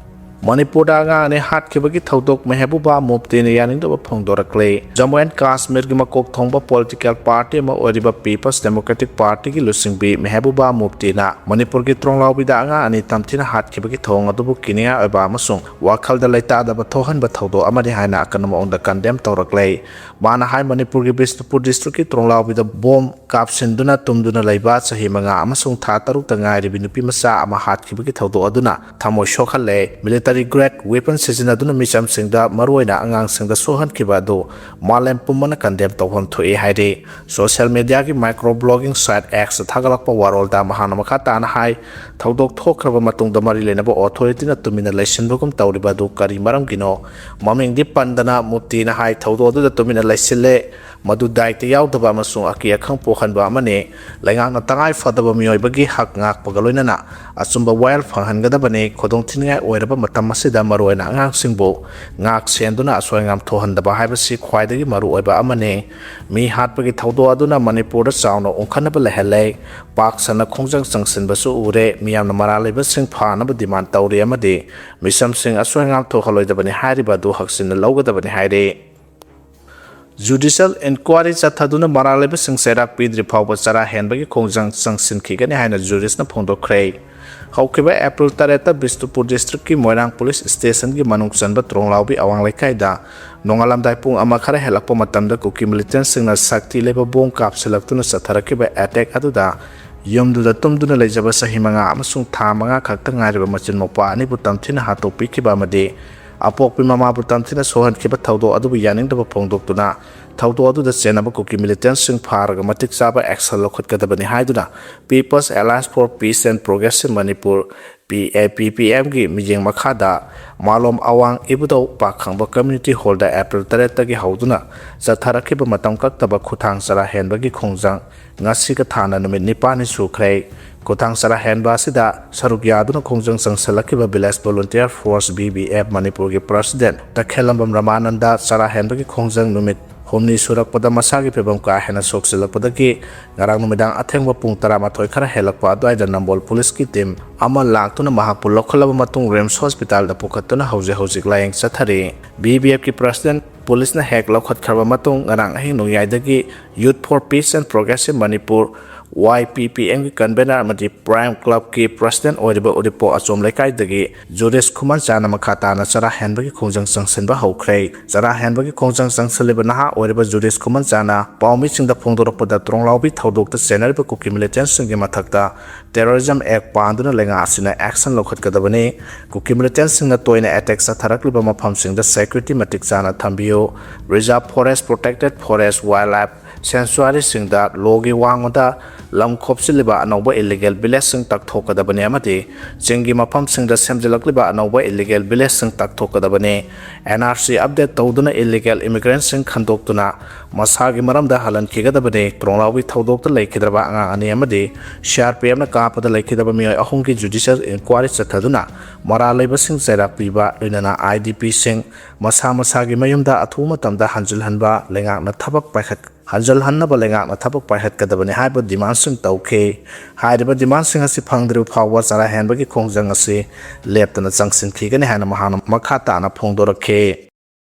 ꯃꯅꯤꯄꯨꯔꯗ ꯑꯉꯥꯡ ꯑꯅꯤ ꯍꯥꯠꯈꯤꯕꯒꯤ ꯊꯧꯗꯣꯛ ꯃꯦꯍꯕꯨꯕꯥ ꯃꯨꯐꯇꯤꯅ ꯌꯥꯅꯤꯡꯗꯕ ꯐꯣꯡꯗꯣꯔꯛꯂꯦ꯫ ꯖꯝꯃꯨ ꯑꯦꯟ ꯀꯥꯁꯃꯤꯔꯒꯤ ꯃꯀꯣꯛ ꯊꯣꯡꯕ ꯄꯣꯂꯤꯇꯤꯀꯦꯜ ꯄꯥꯔꯇꯤ ꯑꯃ ꯑꯣꯏꯔꯤꯕ ꯄꯤꯄꯜꯁ ꯗꯦꯃꯣꯀ꯭ꯔꯦꯇꯤꯛ ꯄꯥꯔꯇꯤꯒꯤ ꯂꯨꯆꯤꯡꯕꯤ ꯃꯦꯍꯕꯨꯕꯥ ꯃꯨꯐꯇꯤꯅ ꯃꯅꯤꯄꯨꯔꯒꯤ ꯇ꯭ꯔꯣꯡꯂꯥꯎꯕꯤꯗ ꯑꯉꯥꯡ ꯑꯅꯤ ꯇꯝꯊꯤꯅ ꯍꯥꯠꯈꯤꯕꯒꯤ ꯊꯧꯑꯣꯡ ꯑꯗꯨꯕꯨ ꯀꯤꯅꯤꯡꯉꯥꯏ ꯑꯣꯏꯕ ꯑꯃꯁꯨꯡ ꯋꯥꯈꯜꯗ ꯂꯩꯇꯥꯗꯕ ꯊꯣꯛꯍꯟꯕ ꯊꯧꯗꯣꯛ ꯑꯃꯅꯤ ꯍꯥꯏꯅ ꯑꯀꯟꯕ ꯃꯑꯣꯡꯗ ꯀꯟꯗꯦꯝ ꯇꯧꯔꯛꯂꯦ꯫ ꯃꯥꯅ ꯍꯥꯏ, ꯃꯅꯤꯄꯨꯔꯒꯤ ꯕꯤꯁꯅꯨꯄꯨꯔ ꯗꯤꯁꯇ꯭ꯔꯤꯛꯀꯤ ꯇ꯭ꯔꯣꯡꯂꯥꯎꯕꯤꯗ ꯕꯣꯝ ꯀꯥꯞꯁꯤꯟꯗꯨꯅ ꯇꯨꯝꯗꯨꯅ ꯂꯩꯕ ꯆꯍꯤ ꯃꯉꯥ ꯑꯃꯁꯨꯡ ꯊꯥ ꯇꯔꯨꯛꯇ ꯉꯥꯏꯔꯤꯕꯤ ꯅꯨꯄꯤ ꯃꯆꯥ ꯑꯃ ꯍꯥꯠꯈꯤꯕꯒꯤ ꯊꯧꯗꯣꯛ ꯑꯗꯨꯅ ꯊꯃꯣꯏ ꯁꯣꯛꯍꯜꯂꯦ꯫ ꯃꯤꯂꯤꯇꯔꯤ ꯒ꯭ꯔꯦꯗ ꯋꯦꯄꯟ ꯁꯤꯖꯤꯟꯅꯗꯨꯅ ꯃꯤꯆꯝꯁꯤꯡꯗ, ꯃꯔꯨꯑꯣꯏꯅ ꯑꯉꯥꯡꯁꯤꯡꯗ ꯁꯣꯛꯍꯟꯈꯤꯕ ꯑꯗꯨ ꯃꯥꯂꯦꯝ ꯄꯨꯝꯕꯅ ꯀꯟꯗꯦꯝ ꯇꯧꯐꯝ ꯊꯣꯛꯏ ꯍꯥꯏꯔꯤ꯫ ꯁꯣꯁꯤꯌꯦꯜ ꯃꯤꯗꯤꯌꯥꯒꯤ ꯃꯥꯏꯀ꯭ꯔꯣ ꯕ꯭ꯂꯣꯒꯤꯡ ꯁꯥꯏꯠ X ꯊꯥꯒꯠꯂꯛꯄ ꯋꯥꯔꯣꯜꯗ ꯃꯍꯥꯛꯅ ꯃꯈꯥ ꯇꯥꯅ ꯍꯥꯏ, ꯊꯧꯗꯣꯛ ꯊꯣꯛꯈ꯭ꯔꯕ ꯃꯇꯨꯡꯗ ꯃꯔꯤ ꯂꯩꯅꯕ ꯑꯣꯊꯣꯔꯤꯇꯤꯅ ꯇꯨꯃꯤꯟꯅ ꯂꯩꯁꯤꯟꯕꯒꯨꯝ ꯇꯧꯔꯤꯕ ꯑꯗꯨ ꯀꯔꯤ ꯃꯔꯝꯒꯤꯅꯣ? ꯃꯃꯤꯡꯗꯤ ꯄꯟꯗꯅ ꯃꯨꯐꯇꯤꯅ ꯍꯥꯏ, ꯊꯧꯗꯣꯛ ꯑꯗꯨꯗ ꯇꯨꯃꯤꯟꯅ ꯂꯩꯁꯤꯜꯂꯦ꯫ ꯃꯗꯨ ꯗꯥꯏꯇ ꯌꯥꯎꯗꯕ ꯑꯃꯁꯨꯡ ꯑꯀꯤ ꯑꯈꯪ ꯄꯣꯛꯍꯟꯕ ꯑꯃꯅꯤ꯫ ꯂꯩꯉꯥꯛꯅ ꯇꯉꯥꯏ ꯐꯗꯕ ꯃꯤꯑꯣꯏꯕꯒꯤ ꯍꯛ ꯉꯥꯛꯄꯒ ꯂꯣꯏꯅꯅ ꯑꯆꯨꯝꯕ ꯋꯥꯌꯦꯜ ꯐꯪꯍꯟꯒꯗꯕꯅꯤ꯫ ꯈꯨꯗꯣꯡꯊꯤꯅꯤꯡꯉꯥꯏ ꯑꯣꯏꯔꯕ ꯃꯇꯝ ꯑꯁꯤꯗ ꯃꯔꯨꯑꯣꯏꯅ ꯑꯉꯥꯡꯁꯤꯡꯕꯨ ꯉꯥꯛ ꯁꯦꯟꯗꯨꯅ ꯑꯁꯣꯏ ꯑꯉꯥꯝ ꯊꯣꯛꯍꯟꯗꯕ ꯍꯥꯏꯕꯁꯤ ꯈ꯭ꯋꯥꯏꯗꯒꯤ ꯃꯔꯨꯑꯣꯏꯕ ꯑꯃꯅꯤ꯫ ꯃꯤ ꯍꯥꯠꯄꯒꯤ ꯊꯧꯗꯣꯛ ꯑꯗꯨꯅ ꯃꯅꯤꯄꯨꯔꯗ ꯆꯥꯎꯅ ꯎꯪꯈꯠꯅꯕ ꯂꯩꯍꯜꯂꯦ꯫ ꯄꯥꯛ ꯁꯟꯅ ꯈꯣꯡꯖꯪ ꯆꯪꯁꯤꯟꯕꯁꯨ ꯎꯔꯦ꯫ ꯃꯤꯌꯥꯝꯅ ꯃꯔꯥꯜ ꯂꯩꯕꯁꯤꯡ ꯐꯥꯅꯕ ꯗꯤꯃꯥꯟ ꯇꯧꯔꯤ ꯑꯃꯗꯤ ꯃꯤꯆꯝꯁꯤꯡ ꯑꯁꯣꯏ ꯑꯉꯥꯝ ꯊꯣꯛꯍꯜꯂꯣꯏꯗꯕꯅꯤ ꯍꯥꯏꯔꯤꯕ ꯑꯗꯨ ꯍꯛꯆꯤꯟꯅ ꯂꯧꯒꯗꯕꯅꯤ ꯍꯥꯏꯔꯤ꯫ ꯖꯨꯗꯤꯁꯤꯌꯦꯜ ꯏꯟꯀ꯭ꯋꯥꯔꯤ ꯆꯠꯊꯗꯨꯅ ꯃꯔꯥꯜ ꯂꯩꯕꯁꯤꯡ ꯆꯩꯔꯥꯛ ꯄꯤꯗ꯭ꯔꯤ ꯐꯥꯎꯕ ꯆꯔꯥ ꯍꯦꯟꯕꯒꯤ ꯈꯣꯡꯖꯪ ꯆꯪꯁꯤꯟꯈꯤꯒꯅꯤ ꯍꯥꯏꯅ ꯖꯨꯔꯤꯁꯅ ꯐꯣꯡꯗꯣꯛꯈ꯭ꯔꯦ꯫ ꯍꯧꯈꯤꯕ ꯑꯦꯄ꯭ꯔꯤꯜ ꯇꯔꯦꯠꯇ ꯕꯤꯁꯅꯨꯄꯨꯔ ꯗꯤꯁꯇ꯭ꯔꯤꯛꯀꯤ ꯃꯣꯏꯔꯥꯡ ꯄꯨꯂꯤꯁ ꯁ꯭ꯇꯦꯁꯟꯒꯤ ꯃꯅꯨꯡ ꯆꯟꯕ ꯇ꯭ꯔꯣꯡꯂꯥꯎꯕꯤ ꯑꯋꯥꯡ ꯂꯩꯀꯥꯏꯗ ꯅꯣꯡꯉꯥꯜꯂꯝꯗꯥꯏ ꯄꯨꯡ ꯑꯃ ꯈꯔ ꯍꯦꯜꯂꯛꯄ ꯃꯇꯝꯗ ꯀꯨꯀꯤ ꯃꯤꯂꯤꯇꯦꯟꯁꯤꯡꯅ ꯁꯛꯇꯤ ꯂꯩꯕ ꯕꯣꯝ ꯀꯥꯞꯁꯤꯜꯂꯛꯇꯨꯅ ꯆꯠꯊꯔꯛꯈꯤꯕ ꯑꯦꯇꯦꯛ ꯑꯗꯨꯗ ꯌꯨꯝꯗꯨꯗ ꯇꯨꯝꯗꯨꯅ ꯂꯩꯖꯕ ꯆꯍꯤ ꯃꯉꯥ ꯑꯃꯁꯨꯡ ꯊꯥ ꯃꯉꯥ ꯈꯛꯇ ꯉꯥꯏꯔꯤꯕ ꯃꯆꯤꯟ ꯃꯧꯄ꯭ꯋꯥ ꯑꯅꯤꯕꯨ ꯇꯝꯊꯤꯅ ꯍꯥꯠꯇꯣꯛꯄꯤꯈꯤꯕ ꯑꯃꯗꯤ ꯑꯄꯣꯛꯄꯤ ꯃꯃꯥꯕꯨ ꯇꯝꯊꯤꯅ ꯁꯣꯛꯍꯟꯈꯤꯕ ꯊꯧꯗꯣꯛ ꯑꯗꯨꯕꯨ ꯌꯥꯅꯤꯡꯗꯕ ꯐꯣꯡꯗꯣꯛꯇꯨꯅ ꯊꯧꯗꯣꯛ ꯑꯗꯨꯗ ꯆꯦꯟꯅꯕ ꯀꯨꯀꯤ ꯃꯤꯂꯤꯇꯦꯟꯁꯤꯡ ꯐꯥꯔꯒ ꯃꯇꯤꯛ ꯆꯥꯕ ꯑꯦꯛꯁꯟ ꯂꯧꯈꯠꯀꯗꯕꯅꯤ ꯍꯥꯏꯗꯨꯅ People's Alliance for Peace and Progress in Manipur, P A P P M ꯒꯤ ꯃꯤꯠꯌꯦꯡ ꯃꯈꯥꯗ ꯃꯥꯂꯣꯝ ꯑꯋꯥꯡ ꯏꯕꯨꯙꯧ ꯄꯥꯈꯪꯕ ꯀꯝꯃ꯭ꯌꯨꯅꯤꯇꯤ ꯍꯣꯜꯗ ꯑꯦꯄ꯭ꯔꯤꯜ ꯇꯔꯦꯠꯇꯒꯤ ꯍꯧꯗꯨꯅ ꯆꯠꯊꯔꯛꯈꯤꯕ ꯃꯇꯝ ꯀꯛꯇꯕ ꯈꯨꯊꯥꯡ ꯆꯔꯥ ꯍꯦꯟꯕꯒꯤ ꯈꯣꯡꯖꯪ ꯉꯁꯤꯒ ꯊꯥꯅ ꯅꯨꯃꯤꯠ ꯅꯤꯄꯥꯟꯅꯤ ꯁꯨꯈ꯭ꯔꯦ꯫ ꯈꯨꯊꯥꯡ ꯆꯔꯥ ꯍꯦꯟꯕ ꯑꯁꯤꯗ ꯁꯔꯨꯛ ꯌꯥꯗꯨꯅ ꯈꯣꯡꯖꯪ ꯆꯪꯁꯤꯜꯂꯛꯈꯤꯕ Village Volunteer Force, V V F, ꯃꯅꯤꯄꯨꯔꯒꯤ ꯄ꯭ꯔꯁꯤꯗꯦꯟ ꯇꯈꯦꯜꯂꯝꯕꯝ ꯔꯃꯥꯅꯟꯗ ꯆꯔꯥ ꯍꯦꯟꯕꯒꯤ ꯈꯣꯡꯖꯪ ꯅꯨꯃꯤꯠ ꯍꯨꯝꯅꯤ ꯁꯨꯔꯛꯄꯗ ꯃꯁꯥꯒꯤ ꯐꯤꯕꯝ ꯀꯥ ꯍꯦꯟꯅ ꯁꯣꯛꯆꯤꯜꯂꯛꯄꯗꯒꯤ ꯉꯔꯥꯡ ꯅꯨꯃꯤꯗꯥꯡ ꯑꯊꯦꯡꯕ ꯄꯨꯡ ꯇꯔꯥꯃꯥꯊꯣꯏ ꯈꯔ ꯍꯦꯜꯂꯛꯄ ꯑꯗꯨꯋꯥꯏꯗ ꯅꯝꯕꯣꯜ ꯄꯨꯂꯤꯁꯀꯤ ꯇꯤꯝ ꯑꯃ ꯂꯥꯛꯇꯨꯅ ꯃꯍꯥꯛꯄꯨ ꯂꯧꯈꯠꯂꯕ ꯃꯇꯨꯡ ꯔꯤꯝꯁ ꯍꯣꯁꯄꯤꯇꯥꯜꯗ ꯄꯨꯈꯠꯇꯨꯅ ꯍꯧꯖꯤꯛ ꯍꯧꯖꯤꯛ ꯂꯥꯌꯦꯡ ꯆꯠꯊꯔꯤ꯫ V V F ꯀꯤ ꯄ꯭ꯔꯁꯤꯗꯦꯟ ꯄꯨꯂꯤꯁꯅ ꯍꯦꯛ ꯂꯧꯈꯠꯈ꯭ꯔꯕ ꯃꯇꯨꯡ ꯉꯔꯥꯡ ꯑꯍꯤꯡ ꯅꯣꯡꯌꯥꯏꯗꯒꯤ Youth for Peace and Progress in Manipur, Y P P M ꯒꯤ ꯀꯟꯚꯦꯅꯔ ꯑꯃꯗꯤ ꯄ꯭ꯔꯥꯏꯝ ꯀ꯭ꯂꯕꯀꯤ ꯄ꯭ꯔꯁꯤꯗꯦꯟ ꯑꯣꯏꯔꯤꯕ ꯎꯔꯤꯄꯣꯛ ꯑꯆꯣꯝ ꯂꯩꯀꯥꯏꯗꯒꯤ ꯖꯨꯗꯤꯁ ꯈꯨꯃꯟꯆꯥꯅ ꯃꯈꯥ ꯇꯥꯅ ꯆꯔꯥ ꯍꯦꯟꯕꯒꯤ ꯈꯣꯡꯖꯪ ꯆꯪꯁꯤꯟꯕ ꯍꯧꯈ꯭ꯔꯦ꯫ ꯆꯔꯥ ꯍꯦꯟꯕꯒꯤ ꯈꯣꯡꯖꯪ ꯆꯪꯁꯤꯜꯂꯤꯕ ꯅꯍꯥ ꯑꯣꯏꯔꯤꯕ ꯖꯨꯗꯤꯁ ꯈꯨꯃꯟꯆꯥꯅ ꯄꯥꯎꯃꯤꯁꯤꯡꯗ ꯐꯣꯡꯗꯣꯔꯛꯄꯗ ꯇ꯭ꯔꯣꯡꯂꯥꯎꯕꯤ ꯊꯧꯗꯣꯛꯇ ꯆꯦꯟꯅꯔꯤꯕ ꯀꯨꯀꯤ ꯃꯤꯂꯤꯇꯦꯟꯁꯤꯡꯒꯤ ꯃꯊꯛꯇ Terrorism Act ꯄꯥꯟꯗꯨꯅ ꯂꯩꯉꯥꯛ ꯑꯁꯤꯅ ꯑꯦꯛꯁꯟ ꯂꯧꯈꯠꯀꯗꯕꯅꯤ꯫ ꯀꯨꯀꯤ ꯃꯤꯂꯤꯇꯦꯟꯁꯤꯡꯅ ꯇꯣꯏꯅ ꯑꯦꯇꯦꯛ ꯆꯠꯊꯔꯛꯂꯤꯕ ꯃꯐꯝꯁꯤꯡꯗ ꯁꯦꯀ꯭ꯌꯨꯔꯤꯇꯤ ꯃꯇꯤꯛ ꯆꯥꯅ ꯊꯝꯕꯤꯌꯨ꯫ Reserve Forest, Protected Forest, Wildlife Sanctuaryꯁꯤꯡꯗ ꯂꯣꯒꯤ ꯋꯥꯡꯃꯗ ꯂꯝ ꯈꯣꯞꯆꯤꯜꯂꯤꯕ ꯑꯅꯧꯕ ꯏꯂꯤꯒꯦꯜ ꯚꯤꯂꯦꯖꯁꯤꯡ ꯇꯥꯛꯊꯣꯛꯀꯗꯕꯅꯤ ꯑꯃꯗꯤ ꯆꯤꯡꯒꯤ ꯃꯐꯝꯁꯤꯡꯗ ꯁꯦꯝꯖꯤꯜꯂꯛꯂꯤꯕ ꯑꯅꯧꯕ ꯏꯂꯤꯒꯦꯜ ꯚꯤꯂꯦꯖꯁꯤꯡ ꯇꯥꯛꯊꯣꯛꯀꯗꯕꯅꯤ꯫ N R C update ꯇꯧꯗꯨꯅ ꯏꯂꯤꯒꯦꯜ ꯏꯃꯤꯒ꯭ꯔꯦꯟꯠꯁꯤꯡ ꯈꯟꯗꯣꯛꯇꯨꯅ ꯃꯁꯥꯒꯤ ꯃꯔꯝꯗ ꯍꯜꯍꯟꯈꯤꯒꯗꯕꯅꯤ꯫ ꯇ꯭ꯔꯣꯡꯂꯥꯎꯕꯤ ꯊꯧꯗꯣꯛꯇ ꯂꯩꯈꯤꯗ꯭ꯔꯕ ꯑꯉꯥꯡ ꯑꯅꯤ ꯑꯃꯗꯤ C R P Fꯅ ꯀꯥꯞꯄꯗ ꯂꯩꯈꯤꯗꯕ ꯃꯤꯑꯣꯏ ꯑꯍꯨꯝꯒꯤ ꯖꯨꯗꯤꯁꯤꯌꯦꯜ ꯏꯟꯀ꯭ꯋꯥꯔꯤ ꯆꯠꯊꯗꯨꯅ ꯃꯔꯥꯜ ꯂꯩꯕꯁꯤꯡ ꯆꯩꯔꯥꯛ ꯄꯤꯕ, ꯂꯣꯏꯅꯅ I D Pꯁꯤꯡ ꯃꯁꯥ ꯃꯁꯥꯒꯤ ꯃꯌꯨꯝꯗ ꯑꯊꯨꯕ ꯃꯇꯝꯗ ꯍꯟꯖꯤꯜꯍꯟꯕ ꯂꯩꯉꯥꯛꯅ ꯊꯕꯛ ꯄꯥꯏꯈꯠ-, ꯍꯟꯖꯤꯜꯍꯟꯅꯕ ꯂꯩꯉꯥꯛꯅ ꯊꯕꯛ ꯄꯥꯏꯈꯠꯀꯗꯕꯅꯤ ꯍꯥꯏꯕ ꯗꯤꯃꯥꯟꯁꯤꯡ ꯇꯧꯈꯤ꯫ ꯍꯥꯏꯔꯤꯕ ꯗꯤꯃꯥꯟꯁꯤꯡ ꯑꯁꯤ ꯐꯪꯗ꯭ꯔꯤꯕ ꯐꯥꯎꯕ ꯆꯔꯥ ꯍꯦꯟꯕꯒꯤ ꯈꯣꯡꯖꯪ ꯑꯁꯤ ꯂꯦꯞꯇꯅ ꯆꯪꯁꯤꯟꯈꯤꯒꯅꯤ ꯍꯥꯏꯅ ꯃꯍꯥꯛꯅ ꯃꯈꯥ ꯇꯥꯅ ꯐꯣꯡꯗꯣꯔꯛꯈꯤ꯫